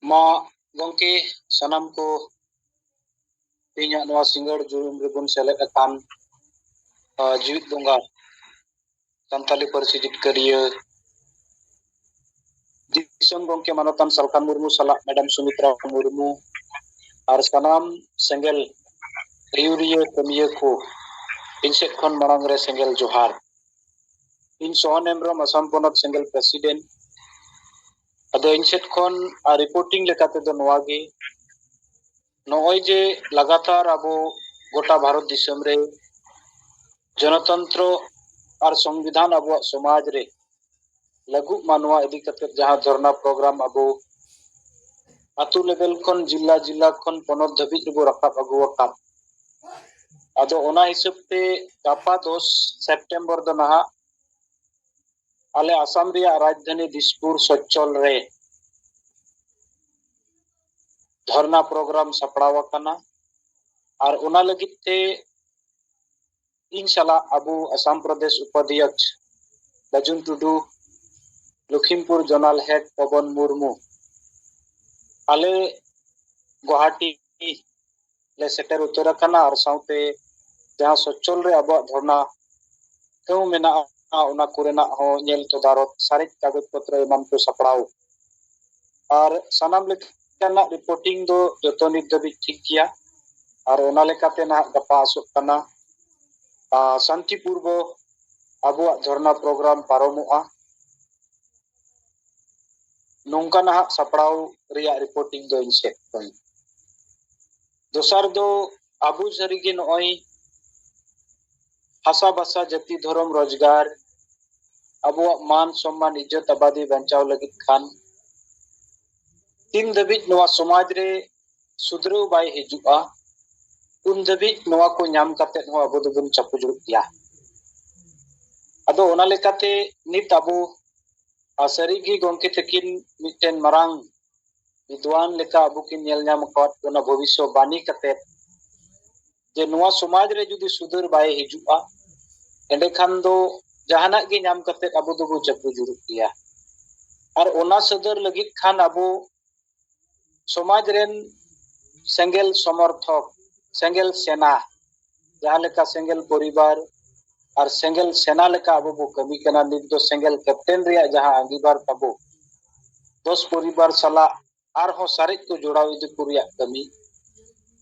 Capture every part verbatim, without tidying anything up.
ᱢᱟ ᱜᱚᱢᱠᱮ, ᱥᱟᱱᱟᱢ ᱠᱚ ᱛᱮᱦᱮᱧᱟᱜ ᱱᱚᱣᱟ ᱥᱤᱸᱜᱟᱹᱲ ᱡᱩᱞᱩᱢ ᱨᱮᱵᱚᱱ ᱥᱮᱞᱮᱫ ᱟᱠᱟᱱ, ᱟ, ᱡᱤᱣᱤᱫ ᱵᱚᱸᱜᱟ ᱥᱟᱱᱛᱟᱞᱤ ᱯᱟᱹᱨᱥᱤ ᱡᱤᱛᱠᱟᱹᱨᱤᱭᱟᱹ ᱫᱤᱥᱚᱢ ᱜᱚᱢᱠᱮ ᱢᱟᱱᱚᱛᱟᱱ ᱥᱟᱞᱠᱷᱟᱱ ᱢᱩᱨᱢᱩ ᱥᱟᱞᱟᱜ ᱢᱮᱰᱟᱢ ᱥᱩᱢᱤᱛᱨᱟ ᱢᱩᱨᱢᱩ ᱟᱨ ᱥᱟᱱᱟᱢ ᱥᱮᱸᱜᱮᱞ ᱟᱹᱭᱩᱨᱤᱭᱟᱹ ᱠᱟᱹᱢᱤᱭᱟᱹ ᱠᱚ, ᱤᱧ ᱥᱮᱫ ᱠᱷᱚᱱ ᱢᱟᱲᱟᱝ ᱨᱮ ᱥᱮᱸᱜᱮᱞ ᱡᱚᱦᱟᱨ᱾ ᱤᱧ ᱥᱚᱦᱚᱱ ᱦᱮᱢᱵᱨᱚᱢ, ᱟᱥᱟᱢ ᱯᱚᱱᱚᱛ ᱥᱮᱸᱜᱮᱞ ᱯᱨᱮᱥᱤᱰᱮᱱᱴ᱾ ᱟᱫᱚ ᱤᱧ ᱥᱮᱫ ᱠᱷᱚᱱ ᱟᱨ ᱨᱤᱯᱳᱨᱴᱤᱝ ᱞᱮᱠᱟ ᱛᱮᱫᱚ ᱱᱚᱣᱟ ᱜᱮ, ᱱᱚᱜᱼᱚᱭ ᱡᱮ ᱞᱟᱜᱟᱛᱟᱨ ᱟᱵᱚ ᱜᱚᱴᱟ ᱵᱷᱟᱨᱚᱛ ᱫᱤᱥᱚᱢ ᱨᱮ ᱜᱚᱱᱚᱛᱚᱱᱛᱨᱚ ᱟᱨ ᱥᱚᱝᱵᱤᱫᱷᱟᱱ ᱟᱵᱚᱣᱟᱜ ᱥᱚᱢᱟᱡᱽ ᱨᱮ ᱞᱟᱹᱜᱩᱜ ᱢᱟ, ᱱᱚᱣᱟ ᱤᱫᱤ ᱠᱟᱛᱮ ᱡᱟᱦᱟᱸ ᱫᱷᱚᱨᱱᱟ ᱯᱨᱳᱜᱨᱟᱢ ᱟᱵᱚ ᱟᱛᱳ ᱞᱮᱵᱮᱞ ᱠᱷᱚᱱ ᱡᱤᱞᱟ, ᱡᱤᱞᱟ ᱠᱷᱚᱱ ᱯᱚᱱᱚᱛ ᱫᱷᱟᱹᱵᱤᱡ ᱨᱮᱵᱚ ᱨᱟᱠᱟᱵ ᱟᱹᱜᱩ ᱟᱠᱟᱫ, ᱟᱫᱚ ᱚᱱᱟ ᱦᱤᱥᱟᱹᱵ ᱛᱮ ᱜᱟᱯᱟ ᱫᱚᱥ ᱥᱮᱯᱴᱮᱢᱵᱚᱨ ᱫᱚ ᱱᱟᱦᱟᱜ ᱟᱞᱮ ᱟᱥᱟᱢ ᱨᱮᱭᱟᱜ ᱨᱟᱡᱽᱫᱷᱟᱱᱤ ᱫᱤᱥᱯᱩᱨ ᱥᱚᱪᱪᱚᱞ ᱨᱮ ᱫᱷᱚᱨᱱᱟ ᱯᱨᱳᱜᱨᱟᱢ ᱥᱟᱯᱲᱟᱣ ᱟᱠᱟᱱᱟ᱾ ᱟᱨ ᱚᱱᱟ ᱞᱟᱹᱜᱤᱫ ᱛᱮ ᱤᱧ ᱥᱟᱞᱟᱜ ᱟᱵᱚ ᱟᱥᱟᱢ ᱯᱨᱚᱫᱮᱥ ᱩᱯᱟᱫᱷᱭᱚᱠᱥ ᱵᱟᱹᱡᱩᱱ ᱴᱩᱰᱩ, ᱞᱚᱠᱷᱤᱢᱯᱩᱨ ᱡᱚᱱᱟᱞ ᱦᱮᱰ ᱯᱚᱵᱚᱱ ᱢᱩᱨᱢᱩ, ᱟᱞᱮ ᱜᱩᱣᱟᱦᱟᱴᱤ ᱞᱮ ᱥᱮᱴᱮᱨ ᱩᱛᱟᱹᱨ ᱟᱠᱟᱱᱟ᱾ ᱟᱨ ᱥᱟᱶᱛᱮ ᱡᱟᱦᱟᱸ ᱥᱚᱪᱪᱚᱞ ᱨᱮ ᱟᱵᱚᱣᱟᱜ ᱫᱷᱚᱨᱱᱟ ᱴᱷᱟᱹᱣ ᱢᱮᱱᱟᱜᱼᱟ, ᱚᱱᱟ ᱠᱚᱨᱮᱱᱟᱜ ᱦᱚᱸ ᱧᱮᱞ ᱛᱚᱫᱟᱨᱚᱛ, ᱥᱟᱨᱮᱡ ᱠᱟᱜᱚᱡᱽ ᱯᱚᱛᱨᱚ ᱮᱢᱟᱱ ᱠᱚ ᱥᱟᱯᱲᱟᱣ᱾ ᱟᱨ ᱥᱟᱱᱟᱢ ᱞᱮᱠᱟᱱᱟᱜ ᱨᱤᱯᱳᱨᱴᱤᱝ ᱫᱚ ᱡᱚᱛᱚ ᱱᱤᱛ ᱫᱷᱟᱹᱵᱤᱡ ᱴᱷᱤᱠ ᱜᱮᱭᱟ᱾ ᱟᱨ ᱚᱱᱟ ᱞᱮᱠᱟᱛᱮ ᱱᱟᱦᱟᱜ ᱜᱟᱯᱟ ᱟᱥᱚᱜ ᱠᱟᱱᱟ, ᱟᱨ ᱥᱟᱱᱛᱤᱯᱩᱨᱵᱚ ᱟᱵᱚᱣᱟᱜ ᱫᱷᱚᱨᱱᱟ ᱯᱨᱳᱜᱨᱟᱢ ᱯᱟᱨᱚᱢᱚᱜᱼᱟ᱾ ᱱᱚᱝᱠᱟ ᱱᱟᱦᱟᱜ ᱥᱟᱯᱲᱟᱣ ᱨᱮᱭᱟᱜ ᱨᱤᱯᱳᱨᱴᱤᱝ ᱫᱚ ᱤᱧ ᱥᱮᱫ ᱠᱷᱚᱱ᱾ ᱫᱚᱥᱟᱨ ᱫᱚ ᱟᱵᱚ ᱥᱟᱹᱨᱤᱜᱮ ᱱᱚᱜᱼᱚᱭ ᱦᱟᱥᱟ ᱵᱷᱟᱥᱟ, ᱡᱟᱹᱛᱤ, ᱫᱷᱚᱨᱚᱢ, ᱨᱳᱡᱽᱜᱟᱨ, ᱟᱵᱚᱣᱟᱜ ᱢᱟᱱ ᱥᱚᱢᱢᱟᱱ, ᱤᱡᱽᱡᱚᱛ ᱟᱵᱟᱫᱤ ᱵᱟᱧᱪᱟᱣ ᱞᱟᱹᱜᱤᱫ ᱠᱷᱟᱱ ᱛᱤᱱ ᱫᱷᱟᱹᱵᱤᱡ ᱱᱚᱣᱟ ᱥᱚᱢᱟᱡᱽ ᱨᱮ ᱥᱩᱫᱷᱨᱟᱹᱣ ᱵᱟᱭ ᱦᱤᱡᱩᱜᱼᱟ, ᱩᱱ ᱫᱷᱟᱹᱵᱤᱡ ᱱᱚᱣᱟ ᱠᱚ ᱧᱟᱢ ᱠᱟᱛᱮ ᱦᱚᱸ ᱟᱵᱚ ᱫᱚᱵᱚᱱ ᱪᱟᱯᱩ ᱡᱩᱲᱩᱜ ᱜᱮᱭᱟ᱾ ᱟᱫᱚ ᱚᱱᱟ ᱞᱮᱠᱟᱛᱮ ᱱᱤᱛ ᱟᱵᱚ, ᱟᱨ ᱥᱟᱹᱨᱤᱜᱮ ᱜᱚᱢᱠᱮ ᱛᱟᱹᱠᱤᱱ ᱢᱤᱫᱴᱮᱱ ᱢᱟᱨᱟᱝ ᱵᱤᱫᱽᱣᱟᱱ ᱞᱮᱠᱟ ᱟᱵᱚ ᱠᱤᱱ ᱧᱮᱞ ᱧᱟᱢ ᱟᱠᱟᱫ ᱵᱚᱱᱟ, ᱵᱷᱚᱵᱤᱥᱥᱚᱵᱟᱱᱤ ᱠᱟᱛᱮ ᱡᱮ ᱱᱚᱣᱟ ᱥᱚᱢᱟᱡᱽ ᱨᱮ ᱡᱩᱫᱤ ᱥᱩᱫᱷᱟᱹᱨ ᱵᱟᱭ ᱦᱤᱡᱩᱜᱼᱟ, ᱮᱸᱰᱮᱠᱷᱟᱱ ᱫᱚ ᱡᱟᱦᱟᱱᱟᱜ ᱜᱮ ᱧᱟᱢ ᱠᱟᱛᱮ ᱟᱵᱚ ᱫᱚᱵᱚ ᱪᱟᱯᱩ ᱡᱩᱲᱩᱜ ᱜᱮᱭᱟ᱾ ᱟᱨ ᱚᱱᱟ ᱥᱚᱫᱚᱨ ᱞᱟᱹᱜᱤᱫ ᱠᱷᱟᱱ ᱟᱵᱚ ᱥᱚᱢᱟᱡᱽ ᱨᱮᱱ ᱥᱮᱸᱜᱮᱞ ᱥᱚᱢᱚᱨᱛᱷᱚᱠ, ᱥᱮᱸᱜᱮᱞ ᱥᱮᱱᱟ, ᱡᱟᱦᱟᱸ ᱞᱮᱠᱟ ᱥᱮᱸᱜᱮᱞ ᱯᱚᱨᱤᱵᱟᱨ ᱟᱨ ᱥᱮᱸᱜᱮᱞ ᱥᱮᱱᱟ ᱞᱮᱠᱟ ᱟᱵᱚ ᱵᱚ ᱠᱟᱹᱢᱤ ᱠᱟᱱᱟ, ᱱᱤᱛ ᱫᱚ ᱥᱮᱸᱜᱮᱞ ᱠᱮᱯᱴᱮᱱ ᱨᱮᱭᱟᱜ ᱡᱟᱦᱟᱸ ᱟᱸᱜᱤᱵᱷᱟᱨ ᱛᱟᱵᱚ, ᱫᱚᱥ ᱯᱚᱨᱤᱵᱟᱨ ᱥᱟᱞᱟᱜ ᱟᱨᱦᱚᱸ ᱥᱟᱨᱮᱡ ᱠᱚ ᱡᱚᱲᱟᱣ ᱤᱫᱤ ᱠᱚ ᱨᱮᱭᱟᱜ ᱠᱟᱹᱢᱤ,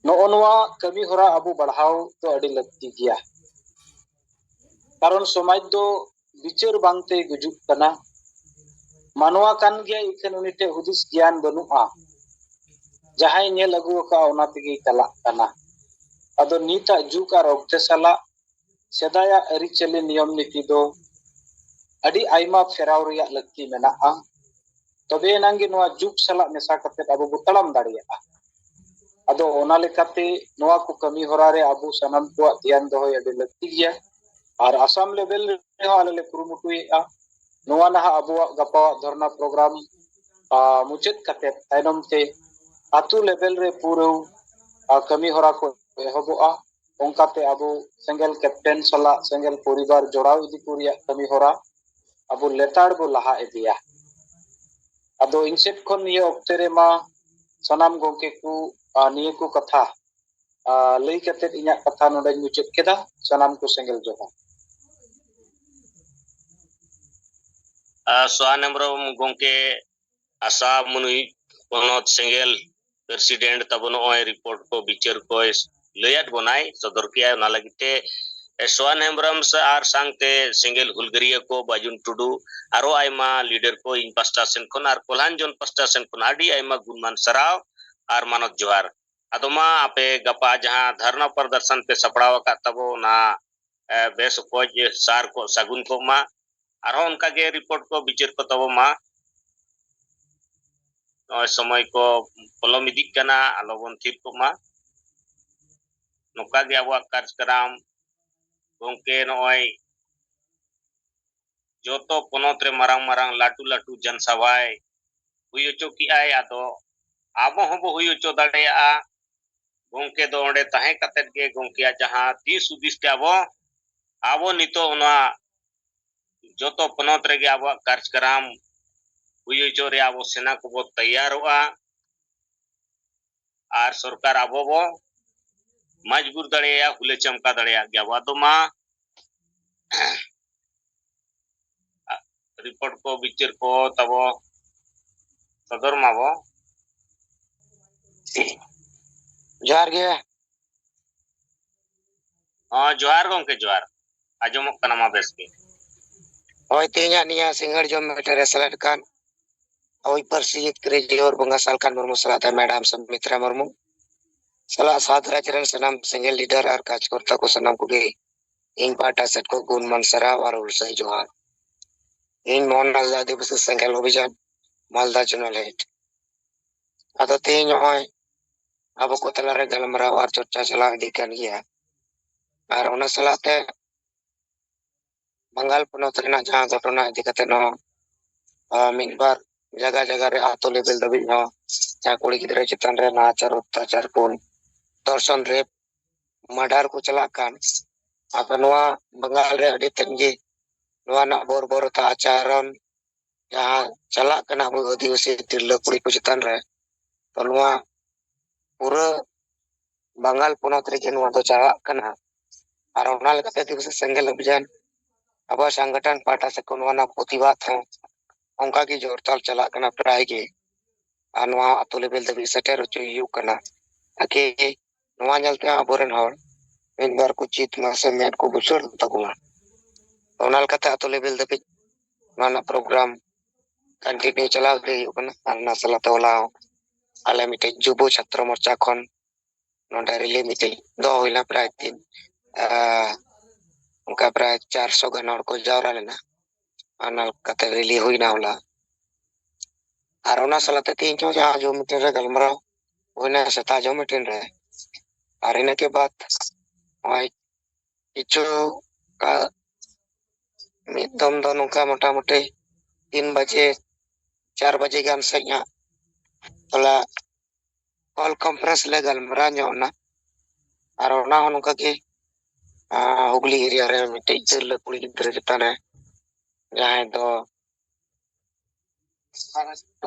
ᱱᱚᱜᱼᱚ ᱱᱚᱣᱟ ᱠᱟᱹᱢᱤ ᱦᱚᱨᱟ ᱟᱵᱚ ᱵᱟᱲᱦᱟᱣ ᱫᱚ ᱟᱹᱰᱤ ᱞᱟᱹᱠᱛᱤ ᱜᱮᱭᱟ᱾ ᱠᱟᱨᱚᱱ ᱥᱚᱢᱟᱡᱽ ᱫᱚ ᱵᱤᱪᱟᱹᱨ ᱵᱟᱝᱛᱮ ᱜᱩᱡᱩᱜ ᱠᱟᱱᱟ᱾ ᱢᱟᱱᱣᱟ ᱠᱟᱱ ᱜᱮᱭᱟᱭ, ᱤᱠᱷᱟᱹᱱ ᱩᱱᱤ ᱴᱷᱮᱱ ᱦᱩᱫᱤᱥ ᱜᱮᱭᱟᱱ ᱵᱟᱹᱱᱩᱜᱼᱟ᱾ ᱡᱟᱦᱟᱸᱭ ᱧᱮᱞ ᱟᱹᱜᱩ ᱟᱠᱟᱫᱼᱟ, ᱚᱱᱟ ᱛᱮᱜᱮᱭ ᱪᱟᱞᱟᱜ ᱠᱟᱱᱟ᱾ ᱟᱫᱚ ᱱᱤᱛᱟᱜ ᱡᱩᱜᱽ ᱟᱨ ᱚᱠᱛᱮ ᱥᱟᱞᱟᱜ ᱥᱮᱫᱟᱭᱟᱜ ᱟᱹᱨᱤᱪᱟᱹᱞᱤ ᱱᱤᱭᱚᱢ ᱱᱤᱛᱤ ᱫᱚ ᱟᱹᱰᱤ ᱟᱭᱢᱟ ᱯᱷᱮᱨᱟᱣ ᱨᱮᱭᱟᱜ ᱞᱟᱹᱠᱛᱤ ᱢᱮᱱᱟᱜᱼᱟ᱾ ᱛᱚᱵᱮ ᱮᱱᱟᱝ ᱜᱮ ᱱᱚᱣᱟ ᱡᱩᱜᱽ ᱥᱟᱞᱟᱜ ᱢᱮᱥᱟ ᱠᱟᱛᱮ ᱟᱵᱚ ᱵᱚ ᱛᱟᱲᱟᱢ ᱫᱟᱲᱮᱭᱟᱜᱼᱟ᱾ ᱟᱫᱚ ᱚᱱᱟ ᱞᱮᱠᱟᱛᱮ ᱱᱚᱣᱟ ᱠᱚ ᱠᱟᱹᱢᱤ ᱦᱚᱨᱟ ᱨᱮ ᱟᱵᱚ ᱥᱟᱱᱟᱢ ᱠᱚᱣᱟᱜ ᱫᱷᱮᱭᱟᱱ ᱫᱚᱦᱚᱭ ᱟᱹᱰᱤ ᱞᱟᱹᱠᱛᱤ ᱜᱮᱭᱟ᱾ ᱟᱨ ᱟᱥᱟᱢ ᱞᱮᱵᱮᱞ ᱨᱮᱦᱚᱸ ᱟᱞᱮ ᱞᱮ ᱠᱩᱨᱩᱢᱩᱴᱩᱭᱮᱫᱼᱟ᱾ ᱱᱚᱣᱟ ᱱᱟᱦᱟᱜ ᱟᱵᱚᱣᱟᱜ ᱜᱟᱯᱟᱣᱟᱜ ᱫᱷᱚᱨᱱᱟ ᱯᱨᱳᱜᱨᱟᱢ, ᱟ, ᱢᱩᱪᱟᱹᱫ ᱠᱟᱛᱮ ᱛᱟᱭᱱᱚᱢ ᱛᱮ ᱟᱹᱛᱩ ᱞᱮᱵᱮᱞ ᱨᱮ ᱯᱩᱨᱟᱹᱣ, ᱟ, ᱠᱟᱹᱢᱤ ᱦᱚᱨᱟ ᱠᱚ ᱮᱦᱚᱵᱚᱜᱼᱟ᱾ ᱚᱱᱠᱟᱛᱮ ᱟᱵᱚ ᱥᱮᱸᱜᱮᱞ ᱠᱮᱯᱴᱮᱱ ᱥᱟᱞᱟᱜ ᱥᱮᱸᱜᱮᱞ ᱯᱚᱨᱤᱵᱟᱨ ᱡᱚᱲᱟᱣ ᱤᱫᱤ ᱠᱚ ᱨᱮᱭᱟᱜ ᱠᱟᱹᱢᱤ ᱦᱚᱨᱟ ᱟᱵᱚ ᱞᱮᱛᱟᱲ ᱵᱚ ᱞᱟᱦᱟ ᱤᱫᱤᱭᱟ᱾ ᱟᱫᱚ ᱤᱧ ᱥᱮᱫ ᱠᱷᱚᱱ ᱱᱤᱭᱟᱹ ᱚᱠᱛᱮ ᱨᱮᱢᱟ ᱥᱟᱱᱟᱢ ᱜᱚᱢᱠᱮ ᱠᱚ, ᱟ, ᱱᱤᱭᱟᱹ ᱠᱚ ᱠᱟᱛᱷᱟ, ᱟ, ᱞᱟᱹᱭ ᱠᱟᱛᱮ ᱤᱧᱟᱹᱜ ᱠᱟᱛᱷᱟ ᱱᱚᱰᱮᱧ ᱢᱩᱪᱟᱹᱫ ᱠᱮᱫᱟ᱾ ᱥᱟᱱᱟᱢ ᱠᱚ ᱥᱮᱸᱜᱮᱞ ᱡᱚᱦᱟᱨ᱾ ᱟ, ᱥᱚᱦᱟᱱ ᱦᱮᱢᱵᱨᱚᱢ ᱜᱚᱢᱠᱮ, ᱟᱥᱟᱢ ᱢᱟᱹᱱᱤᱡ ᱯᱚᱱᱚᱛ ᱥᱮᱸᱜᱮᱞ ᱯᱨᱮᱥᱤᱰᱮᱱᱴ ᱛᱟᱵᱚ ᱱᱚᱜᱼᱚᱭ ᱨᱤᱯᱳᱨᱴ ᱠᱚ ᱵᱤᱪᱟᱹᱨ ᱠᱚᱭ ᱞᱟᱹᱭᱟᱫ ᱵᱚᱱᱟᱭ, ᱥᱚᱫᱚᱨ ᱠᱮᱜᱼᱟᱭ᱾ ᱚᱱᱟ ᱞᱟᱹᱜᱤᱫ ᱛᱮ, ᱮ, ᱥᱚᱦᱟᱱ ᱦᱮᱢᱵᱨᱚᱢ ᱥᱮ ᱟᱨ ᱥᱟᱝᱛᱮ ᱥᱮᱸᱜᱮᱞ ᱦᱩᱞᱜᱟᱹᱨᱤᱭᱟᱹ ᱠᱚ ᱵᱟᱡᱩᱱ ᱴᱩᱰᱩ, ᱟᱨᱚ ᱟᱭᱢᱟ ᱞᱤᱰᱟᱨ ᱠᱚ ᱤᱧ ᱯᱟᱥᱴᱟ ᱥᱮᱱ ᱠᱷᱚᱱ ᱟᱨ ᱠᱚᱞᱦᱟᱱ ᱡᱚᱱ ᱯᱟᱥᱴᱟ ᱥᱮᱱ ᱠᱷᱚᱱ ᱟᱹᱰᱤ ᱟᱭᱢᱟ ᱜᱩᱱᱢᱟᱱ ᱥᱟᱨᱦᱟᱣ ᱟᱨ ᱢᱟᱱᱚᱛ ᱡᱚᱦᱟᱨ᱾ ᱟᱫᱚ ᱢᱟ ᱟᱯᱮ ᱜᱟᱯᱟ ᱡᱟᱦᱟᱸ ᱫᱷᱟᱨᱱᱟ ᱯᱨᱚᱫᱚᱨᱥᱚᱱ ᱯᱮ ᱥᱟᱯᱲᱟᱣ ᱟᱠᱟᱫ ᱛᱟᱵᱚ, ᱚᱱᱟ, ᱮ, ᱵᱮᱥ ᱚᱠᱚᱡ ᱥᱟᱨ ᱠᱚ ᱥᱟᱹᱜᱩᱱ ᱠᱚᱜ ᱢᱟ᱾ ᱟᱨᱦᱚᱸ ᱚᱱᱠᱟᱜᱮ ᱨᱤᱯᱳᱨᱴ ᱠᱚ ᱵᱤᱪᱟᱹᱨ ᱠᱚ ᱛᱟᱵᱚ ᱢᱟ᱾ ᱱᱚᱜᱼᱚᱭ ᱥᱚᱢᱚᱭ ᱠᱚ ᱯᱚᱞᱚᱢ ᱤᱫᱤᱜ ᱠᱟᱱᱟ, ᱟᱞᱚᱵᱚᱱ ᱛᱷᱤᱨ ᱠᱚᱜ ᱢᱟ᱾ ᱱᱚᱝᱠᱟ ᱜᱮ ᱟᱵᱚᱣᱟᱜ ᱠᱟᱨᱡᱚᱠᱨᱚᱢ ᱜᱚᱢᱠᱮ ᱱᱚᱜᱼᱚᱭ ᱡᱚᱛᱚ ᱯᱚᱱᱚᱛ ᱨᱮ ᱢᱟᱨᱟᱝ ᱢᱟᱨᱟᱝ ᱞᱟᱹᱴᱩ ᱞᱟᱹᱴᱩ ᱡᱚᱱᱥᱟᱵᱷᱟᱭ ᱦᱩᱭ ᱦᱚᱪᱚ ᱠᱮᱜᱼᱟᱭ᱾ ᱟᱫᱚ ᱟᱵᱚ ᱦᱚᱸᱵᱚ ᱦᱩᱭ ᱦᱚᱪᱚ ᱫᱟᱲᱮᱭᱟᱜᱼᱟ᱾ ᱜᱚᱢᱠᱮ ᱫᱚ ᱚᱸᱰᱮ ᱛᱟᱦᱮᱸ ᱠᱟᱛᱮᱫ ᱜᱮ ᱜᱚᱢᱠᱮᱭᱟᱜ ᱡᱟᱦᱟᱸ ᱫᱤᱥ ᱦᱩᱫᱤᱥ ᱛᱮ ᱟᱵᱚ, ᱟᱵᱚ ᱱᱤᱛᱚᱜ ᱚᱱᱟ ᱡᱚᱛᱚ ᱯᱚᱱᱚᱛ ᱨᱮᱜᱮ ᱟᱵᱚᱣᱟᱜ ᱠᱟᱨᱡᱚᱠᱨᱚᱢ ᱦᱩᱭ ᱦᱚᱪᱚ ᱨᱮ ᱟᱵᱚ ᱥᱮᱱᱟ ᱠᱚᱵᱚ ᱛᱮᱭᱟᱨᱚᱜᱼᱟ᱾ ᱟᱨ ᱥᱚᱨᱠᱟᱨ ᱟᱵᱚ ᱵᱚ ᱢᱟᱡᱽᱵᱩᱨ ᱫᱟᱲᱮᱭᱟᱭᱟ, ᱦᱩᱞᱟᱹ ᱪᱟᱢᱠᱟ ᱫᱟᱲᱮᱭᱟᱜ ᱜᱮᱭᱟ ᱵᱚ᱾ ᱟᱫᱚ ᱢᱟ ᱨᱤᱯᱳᱨᱴ ᱠᱚ, ᱵᱤᱪᱟᱹᱨ ᱠᱚ ᱛᱟᱵᱚ ᱥᱚᱫᱚᱨ ᱢᱟᱵᱚ᱾ ᱡᱚᱦᱟᱨ ᱜᱮ᱾ ᱦᱚᱸ, ᱡᱚᱦᱟᱨ ᱜᱚᱢᱠᱮ, ᱡᱚᱦᱟᱨ᱾ ᱟᱸᱡᱚᱢᱚᱜ ᱠᱟᱱᱟ ᱢᱟ ᱵᱮᱥ ᱜᱮ᱾ ᱦᱳᱭ, ᱛᱮᱦᱮᱧᱟᱜ ᱱᱤᱭᱟᱹ ᱥᱤᱸᱜᱟᱹᱲ ᱡᱚᱢ ᱢᱮᱴᱮ ᱨᱮ ᱥᱮᱞᱮᱫ ᱠᱟᱱ ᱦᱳᱭ, ᱯᱟᱹᱨᱥᱤ ᱡᱤᱛᱠᱟᱹᱨᱤ ᱡᱤᱭᱚᱨ ᱵᱚᱸᱜᱟ ᱥᱟᱞᱠᱷᱟᱱ ᱢᱩᱨᱢᱩ ᱥᱟᱞᱟᱜ ᱛᱮ ᱢᱮᱰᱟᱢ ᱥᱩᱢᱤᱛᱨᱟ ᱢᱩᱨᱢᱩ ᱥᱟᱞᱟᱜ ᱥᱟᱶᱛᱟ ᱨᱟᱡᱽ ᱨᱮᱱ ᱥᱟᱱᱟᱢ ᱥᱮᱸᱜᱮᱞ ᱞᱤᱰᱟᱨ ᱟᱨ ᱠᱟᱡᱽᱠᱚᱨᱛᱟ ᱠᱚ ᱥᱟᱱᱟᱢ ᱠᱚᱜᱮ ᱤᱧ ᱯᱟᱦᱴᱟ ᱥᱮᱫ ᱠᱷᱚᱱ ᱜᱩᱱ ᱢᱟᱱ ᱥᱟᱨᱦᱟᱣ ᱟᱨ ᱦᱩᱞᱥᱟᱹᱭ ᱡᱚᱦᱟᱨ᱾ ᱤᱧ ᱢᱳᱦᱚᱱ ᱦᱟᱸᱥᱫᱟ ᱟᱹᱫᱤᱵᱟᱹᱥᱤ ᱥᱮᱸᱜᱮᱞ ᱚᱵᱷᱤᱡᱟᱱ ᱢᱟᱞᱫᱟ ᱡᱳᱱᱟᱞ ᱦᱮᱰ᱾ ᱟᱫᱚ ᱛᱮᱦᱮᱧ ᱱᱚᱜᱼᱚᱭ ᱟᱵᱚ ᱠᱚ ᱛᱟᱞᱟᱨᱮ ᱜᱟᱞᱢᱟᱨᱟᱣ ᱟᱨ ᱪᱚᱨᱪᱟ ᱪᱟᱞᱟᱣ ᱤᱫᱤᱜ ᱠᱟᱱ ᱜᱮᱭᱟ᱾ ᱟᱨ ᱚᱱᱟ ᱥᱟᱞᱟᱜ ᱛᱮ ᱵᱟᱝᱜᱟᱞ ᱯᱚᱱᱚᱛ ᱨᱮᱱᱟᱜ ᱡᱟᱦᱟᱸ ᱜᱷᱚᱴᱚᱱᱟ ᱤᱫᱤ ᱠᱟᱛᱮ ᱦᱚᱸ, ᱟᱨ ᱢᱤᱫ ᱵᱟᱨ ᱡᱟᱭᱜᱟ ᱡᱟᱭᱜᱟ ᱨᱮ ᱟᱛᱳ ᱞᱮᱵᱮᱞ ᱫᱷᱟᱹᱵᱤᱡ ᱦᱚᱸ ᱡᱟᱦᱟᱸ ᱠᱩᱲᱤ ᱜᱤᱫᱽᱨᱟᱹ ᱪᱮᱛᱟᱱ ᱨᱮ ᱱᱟᱦᱟᱪᱟᱨ, ᱚᱛᱛᱟᱪᱟᱨ, ᱠᱷᱩᱱ, ᱫᱷᱚᱨᱥᱚᱱ, ᱨᱮᱯ, ᱢᱟᱨᱰᱟᱨ ᱠᱚ ᱪᱟᱞᱟᱜ ᱠᱟᱱ, ᱟᱫᱚ ᱱᱚᱣᱟ ᱵᱟᱝᱜᱟᱞ ᱨᱮ ᱟᱹᱰᱤ ᱛᱮᱫ ᱜᱮ ᱱᱚᱣᱟ ᱨᱮᱱᱟᱜ ᱵᱚᱨᱵᱚᱨᱚᱛᱟ ᱟᱪᱟᱨᱚᱱ ᱡᱟᱦᱟᱸ ᱪᱟᱞᱟᱜ ᱠᱟᱱᱟ ᱟᱵᱚ ᱟᱹᱫᱤᱵᱟᱹᱥᱤ ᱛᱤᱨᱞᱟᱹ ᱠᱩᱲᱤ ᱠᱚ ᱪᱮᱛᱟᱱ ᱨᱮ, ᱛᱚ ᱱᱚᱣᱟ ᱯᱩᱨᱟᱹ ᱵᱟᱝᱜᱟᱞ ᱯᱚᱱᱚᱛ ᱨᱮᱜᱮ ᱱᱚᱣᱟ ᱫᱚ ᱪᱟᱞᱟᱜ ᱠᱟᱱᱟ᱾ ᱟᱨ ᱚᱱᱟ ᱞᱮᱠᱟᱛᱮ ᱟᱹᱫᱤᱵᱟᱹᱥᱤ ᱥᱮᱸᱜᱮᱞ ᱚᱵᱷᱤᱡᱟᱱ ᱟᱵᱚᱣᱟᱜ ᱥᱚᱝᱜᱚᱴᱷᱚᱱ ᱯᱟᱦᱴᱟ ᱥᱮᱫ ᱠᱷᱚᱱ ᱱᱚᱣᱟ ᱨᱮᱱᱟᱜ ᱯᱨᱚᱛᱤᱵᱟᱫ ᱦᱚᱸ ᱚᱱᱠᱟ ᱜᱮ ᱡᱳᱨᱛᱟᱞ ᱪᱟᱞᱟᱜ ᱠᱟᱱᱟ ᱯᱨᱟᱭ ᱜᱮ᱾ ᱟᱨ ᱱᱚᱣᱟ ᱟᱛᱳ ᱞᱮᱵᱮᱞ ᱫᱷᱟᱹᱵᱤᱡ ᱥᱮᱴᱮᱨ ᱦᱚᱪᱚᱭ ᱦᱩᱭᱩᱜ ᱠᱟᱱᱟ, ᱛᱟᱠᱤ ᱱᱚᱣᱟ ᱧᱮᱞᱛᱮ ᱟᱵᱚᱨᱮᱱ ᱦᱚᱲ ᱢᱤᱫ ᱵᱟᱨ ᱠᱚ ᱪᱮᱫ ᱢᱟ ᱥᱮ ᱢᱮᱫ ᱠᱚ ᱵᱩᱥᱟᱹᱲ ᱛᱟᱠᱚ ᱢᱟ᱾ ᱚᱱᱟ ᱞᱮᱠᱟᱛᱮ ᱟᱛᱳ ᱞᱮᱵᱮᱞ ᱫᱷᱟᱹᱵᱤᱡ ᱱᱚᱣᱟ ᱨᱮᱱᱟᱜ ᱯᱨᱳᱜᱨᱟᱢ ᱠᱚᱱᱴᱤᱱᱤᱭᱩ ᱪᱟᱞᱟᱣ ᱤᱫᱤ ᱦᱩᱭᱩᱜ ᱠᱟᱱᱟ᱾ ᱟᱨ ᱚᱱᱟ ᱥᱟᱞᱟᱜ ᱛᱮ ᱦᱚᱞᱟ ᱦᱚᱸ ᱟᱞᱮ ᱢᱤᱫᱴᱮᱡ ᱡᱩᱵᱚ ᱪᱷᱟᱛᱨᱚ ᱢᱳᱨᱪᱟ ᱠᱷᱚᱱ ᱱᱚᱰᱮ ᱨᱮᱞᱤ ᱢᱤᱫᱴᱮᱡ ᱫᱚᱦᱚ ᱦᱩᱭᱱᱟ, ᱯᱨᱟᱭ ᱛᱤᱱ, ᱟᱸ, ᱚᱱᱠᱟ ᱯᱨᱟᱭ ᱪᱟᱨᱥᱚ ᱜᱟᱱ ᱦᱚᱲ ᱠᱚ ᱡᱟᱣᱨᱟ ᱞᱮᱱᱟ᱾ ᱚᱱᱟ ᱞᱮᱠᱟᱛᱮ ᱨᱮᱞᱤ ᱦᱩᱭᱱᱟ ᱦᱚᱞᱟ᱾ ᱟᱨ ᱚᱱᱟ ᱥᱟᱞᱟᱜ ᱛᱮ ᱛᱮᱦᱮᱧ ᱦᱚᱸ ᱡᱟᱦᱟᱸ ᱡᱩᱢ ᱢᱤᱴᱤᱝ ᱨᱮ ᱜᱟᱞᱢᱟᱨᱟᱣ ᱦᱩᱭᱱᱟ ᱥᱮᱛᱟᱜ ᱡᱩᱢ ᱢᱤᱴᱤᱝ ᱨᱮ, ᱟᱨ ᱤᱱᱟᱹ ᱠᱮ ᱵᱟᱫ ᱱᱚᱜᱼᱚᱭ ᱠᱤᱪᱷᱩ ᱠᱟ-, ᱢᱤᱫ ᱫᱚᱢ ᱫᱚ ᱱᱚᱝᱠᱟ ᱢᱚᱴᱟᱢᱩᱴᱤ ᱛᱤᱱ ᱵᱟᱡᱮ, ᱪᱟᱨ ᱵᱟᱡᱮ ᱜᱟᱱ ᱥᱮᱫ ᱦᱟᱸᱜ ᱛᱷᱚᱲᱟ ᱠᱚᱞ ᱠᱚᱱᱯᱷᱟᱨᱮᱱᱥ ᱞᱮ ᱜᱟᱞᱢᱟᱨᱟᱣ ᱧᱚᱜ ᱮᱱᱟ᱾ ᱟᱨ ᱚᱱᱟ ᱦᱚᱸ ᱱᱚᱝᱠᱟ ᱜᱮ, ᱟᱸ, ᱦᱩᱜᱽᱞᱤ ᱮᱨᱤᱭᱟ ᱨᱮ ᱢᱤᱫᱴᱮᱡ ᱛᱤᱨᱞᱟᱹ ᱠᱩᱲᱤ ᱜᱤᱫᱽᱨᱟᱹ ᱪᱮᱛᱟᱱ ᱨᱮ, ᱡᱟᱦᱟᱸᱭ ᱫᱚ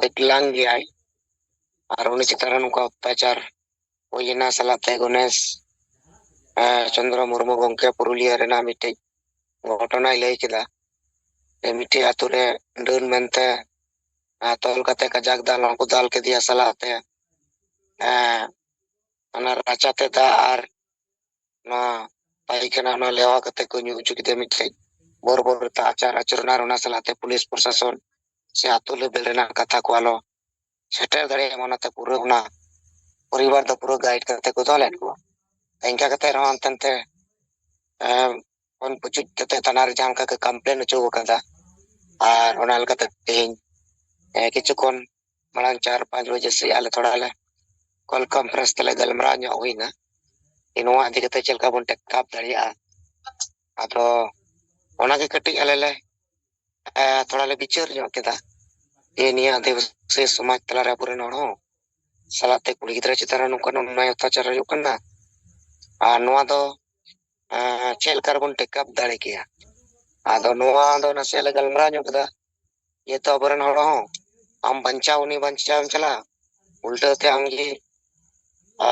ᱵᱤᱠᱞᱟᱝ ᱜᱮᱭᱟᱭ, ᱟᱨ ᱩᱱᱤ ᱪᱮᱛᱟᱱ ᱨᱮ ᱱᱚᱝᱠᱟ ᱚᱛᱛᱟᱪᱟᱨ ᱦᱩᱭ ᱮᱱᱟ ᱥᱟᱞᱟᱜ ᱛᱮ ᱜᱚᱱᱮᱥ, ᱮ, ᱪᱚᱱᱫᱨᱚ ᱢᱩᱨᱢᱩ ᱜᱚᱢᱠᱮ ᱯᱩᱨᱩᱞᱤᱭᱟᱹ ᱨᱮᱱᱟᱜ ᱢᱤᱫᱴᱮᱡ ᱜᱷᱚᱴᱚᱱᱟᱭ ᱞᱟᱹᱭ ᱠᱮᱫᱟ᱾ ᱡᱮ ᱢᱤᱫᱴᱮᱡ ᱟᱛᱳ ᱨᱮ ᱰᱟᱹᱱ ᱢᱮᱱᱛᱮ, ᱮ, ᱛᱚᱞ ᱠᱟᱛᱮ ᱠᱟᱡᱟᱠ ᱫᱟᱞ ᱦᱚᱸᱠᱚ ᱫᱟᱞ ᱠᱮᱫᱮᱭᱟ ᱥᱟᱞᱟᱜ ᱛᱮ, ᱮ, ᱚᱱᱟ ᱨᱟᱪᱟ ᱛᱮ ᱫᱟᱜ ᱟᱨ ᱱᱚᱣᱟ ᱯᱟᱭᱠᱷᱟᱱᱟ ᱚᱱᱟ ᱞᱮᱣᱟ ᱠᱟᱛᱮ ᱠᱚ ᱧᱩ ᱦᱚᱪᱚ ᱠᱮᱫᱮᱭᱟ ᱢᱤᱫᱴᱮᱡ ᱵᱚᱨᱵᱚᱨ ᱨᱮ ᱟᱪᱟᱨ ᱟᱪᱚᱨᱚᱱ ᱟᱨ ᱚᱱᱟ ᱥᱟᱞᱟᱜ ᱛᱮ ᱯᱩᱞᱤᱥ ᱯᱨᱚᱥᱟᱥᱚᱱ ᱥᱮ ᱟᱛᱳ ᱞᱮᱵᱮᱞ ᱨᱮᱱᱟᱜ ᱠᱟᱛᱷᱟ ᱠᱚ ᱟᱞᱚ ᱥᱮᱴᱮᱨ ᱫᱟᱲᱮᱭᱟᱜ ᱢᱟ, ᱚᱱᱟᱛᱮ ᱯᱩᱨᱟᱹ ᱚᱱᱟ ᱯᱚᱨᱤᱵᱟᱨ ᱫᱚ ᱯᱩᱨᱟᱹ ᱜᱟᱭᱤᱰ ᱠᱟᱛᱮ ᱠᱚ ᱫᱚᱦᱚ ᱞᱮᱫ ᱠᱚᱣᱟ᱾ ᱤᱱᱠᱟ ᱠᱟᱛᱮ ᱨᱮᱦᱚᱸ ᱦᱟᱱᱛᱮ ᱱᱟᱛᱮ, ᱮ, ᱠᱷᱚᱱ ᱯᱩᱪᱩᱡ ᱠᱟᱛᱮ ᱛᱷᱟᱱᱟ ᱨᱮ ᱡᱟᱦᱟᱸ ᱞᱮᱠᱟ ᱠᱚ ᱠᱚᱢᱯᱞᱮᱱ ᱦᱚᱪᱚ ᱟᱠᱟᱫᱟ, ᱟᱨ ᱚᱱᱟ ᱞᱮᱠᱟᱛᱮ ᱛᱮᱦᱮᱧ, ᱮ, ᱠᱤᱪᱷᱩ ᱠᱷᱚᱱ ᱢᱟᱲᱟᱝ ᱪᱟᱨ ᱯᱟᱸᱪ ᱵᱟᱡᱮ ᱥᱮᱫ ᱟᱞᱮ ᱛᱷᱚᱲᱟ ᱞᱮ ᱠᱚᱞ ᱠᱚᱱᱯᱷᱟᱨᱮᱱᱥ ᱛᱮᱞᱮ ᱜᱟᱞᱢᱟᱨᱟᱣ ᱧᱚᱜ ᱦᱩᱭᱱᱟ ᱡᱮ ᱱᱚᱣᱟ ᱤᱫᱤ ᱠᱟᱛᱮ ᱪᱮᱫ ᱞᱮᱠᱟ ᱵᱚᱱ ᱴᱮᱠᱟᱯ ᱫᱟᱲᱮᱭᱟᱜᱼᱟ᱾ ᱟᱫᱚ ᱚᱱᱟᱜᱮ ᱠᱟᱹᱴᱤᱡ ᱟᱞᱮ ᱞᱮ, ᱮ, ᱛᱷᱚᱲᱟ ᱞᱮ ᱵᱤᱪᱟᱹᱨ ᱧᱚᱜ ᱠᱮᱫᱟ ᱡᱮ ᱱᱤᱭᱟᱹ ᱟᱹᱫᱤᱵᱟᱹᱥᱤ ᱥᱚᱢᱟᱡᱽ ᱛᱟᱞᱟᱨᱮ ᱟᱵᱚᱨᱮᱱ ᱦᱚᱲ ᱦᱚᱸ ᱥᱟᱞᱟᱜ ᱛᱮ ᱠᱩᱲᱤ ᱜᱤᱫᱽᱨᱟᱹ ᱪᱮᱛᱟᱱ ᱨᱮ ᱱᱚᱝᱠᱟᱱ ᱚᱱᱱᱟᱭ ᱚᱛᱛᱟᱪᱟᱨ ᱦᱩᱭᱩᱜ ᱠᱟᱱᱟ᱾ ᱟᱨ ᱱᱚᱣᱟ ᱫᱚ, ᱮ, ᱪᱮᱫ ᱞᱮᱠᱟ ᱨᱮᱵᱚᱱ ᱴᱮᱠᱟᱯ ᱫᱟᱲᱮ ᱠᱮᱭᱟ? ᱟᱫᱚ ᱱᱚᱣᱟ ᱫᱚ ᱱᱟᱥᱮᱭᱟᱜ ᱞᱮ ᱜᱟᱞᱢᱟᱨᱟᱣ ᱧᱚᱜ ᱠᱮᱫᱟ᱾ ᱡᱮᱦᱮᱛᱩ ᱟᱵᱚᱨᱮᱱ ᱦᱚᱲ ᱦᱚᱸ ᱟᱢ ᱵᱟᱧᱪᱟᱣ ᱩᱱᱤ ᱵᱟᱧᱪᱟᱣ ᱮᱢ ᱪᱟᱞᱟᱜᱼᱟ, ᱩᱞᱴᱟᱹ ᱛᱮ ᱟᱢᱜᱮ, ᱟ,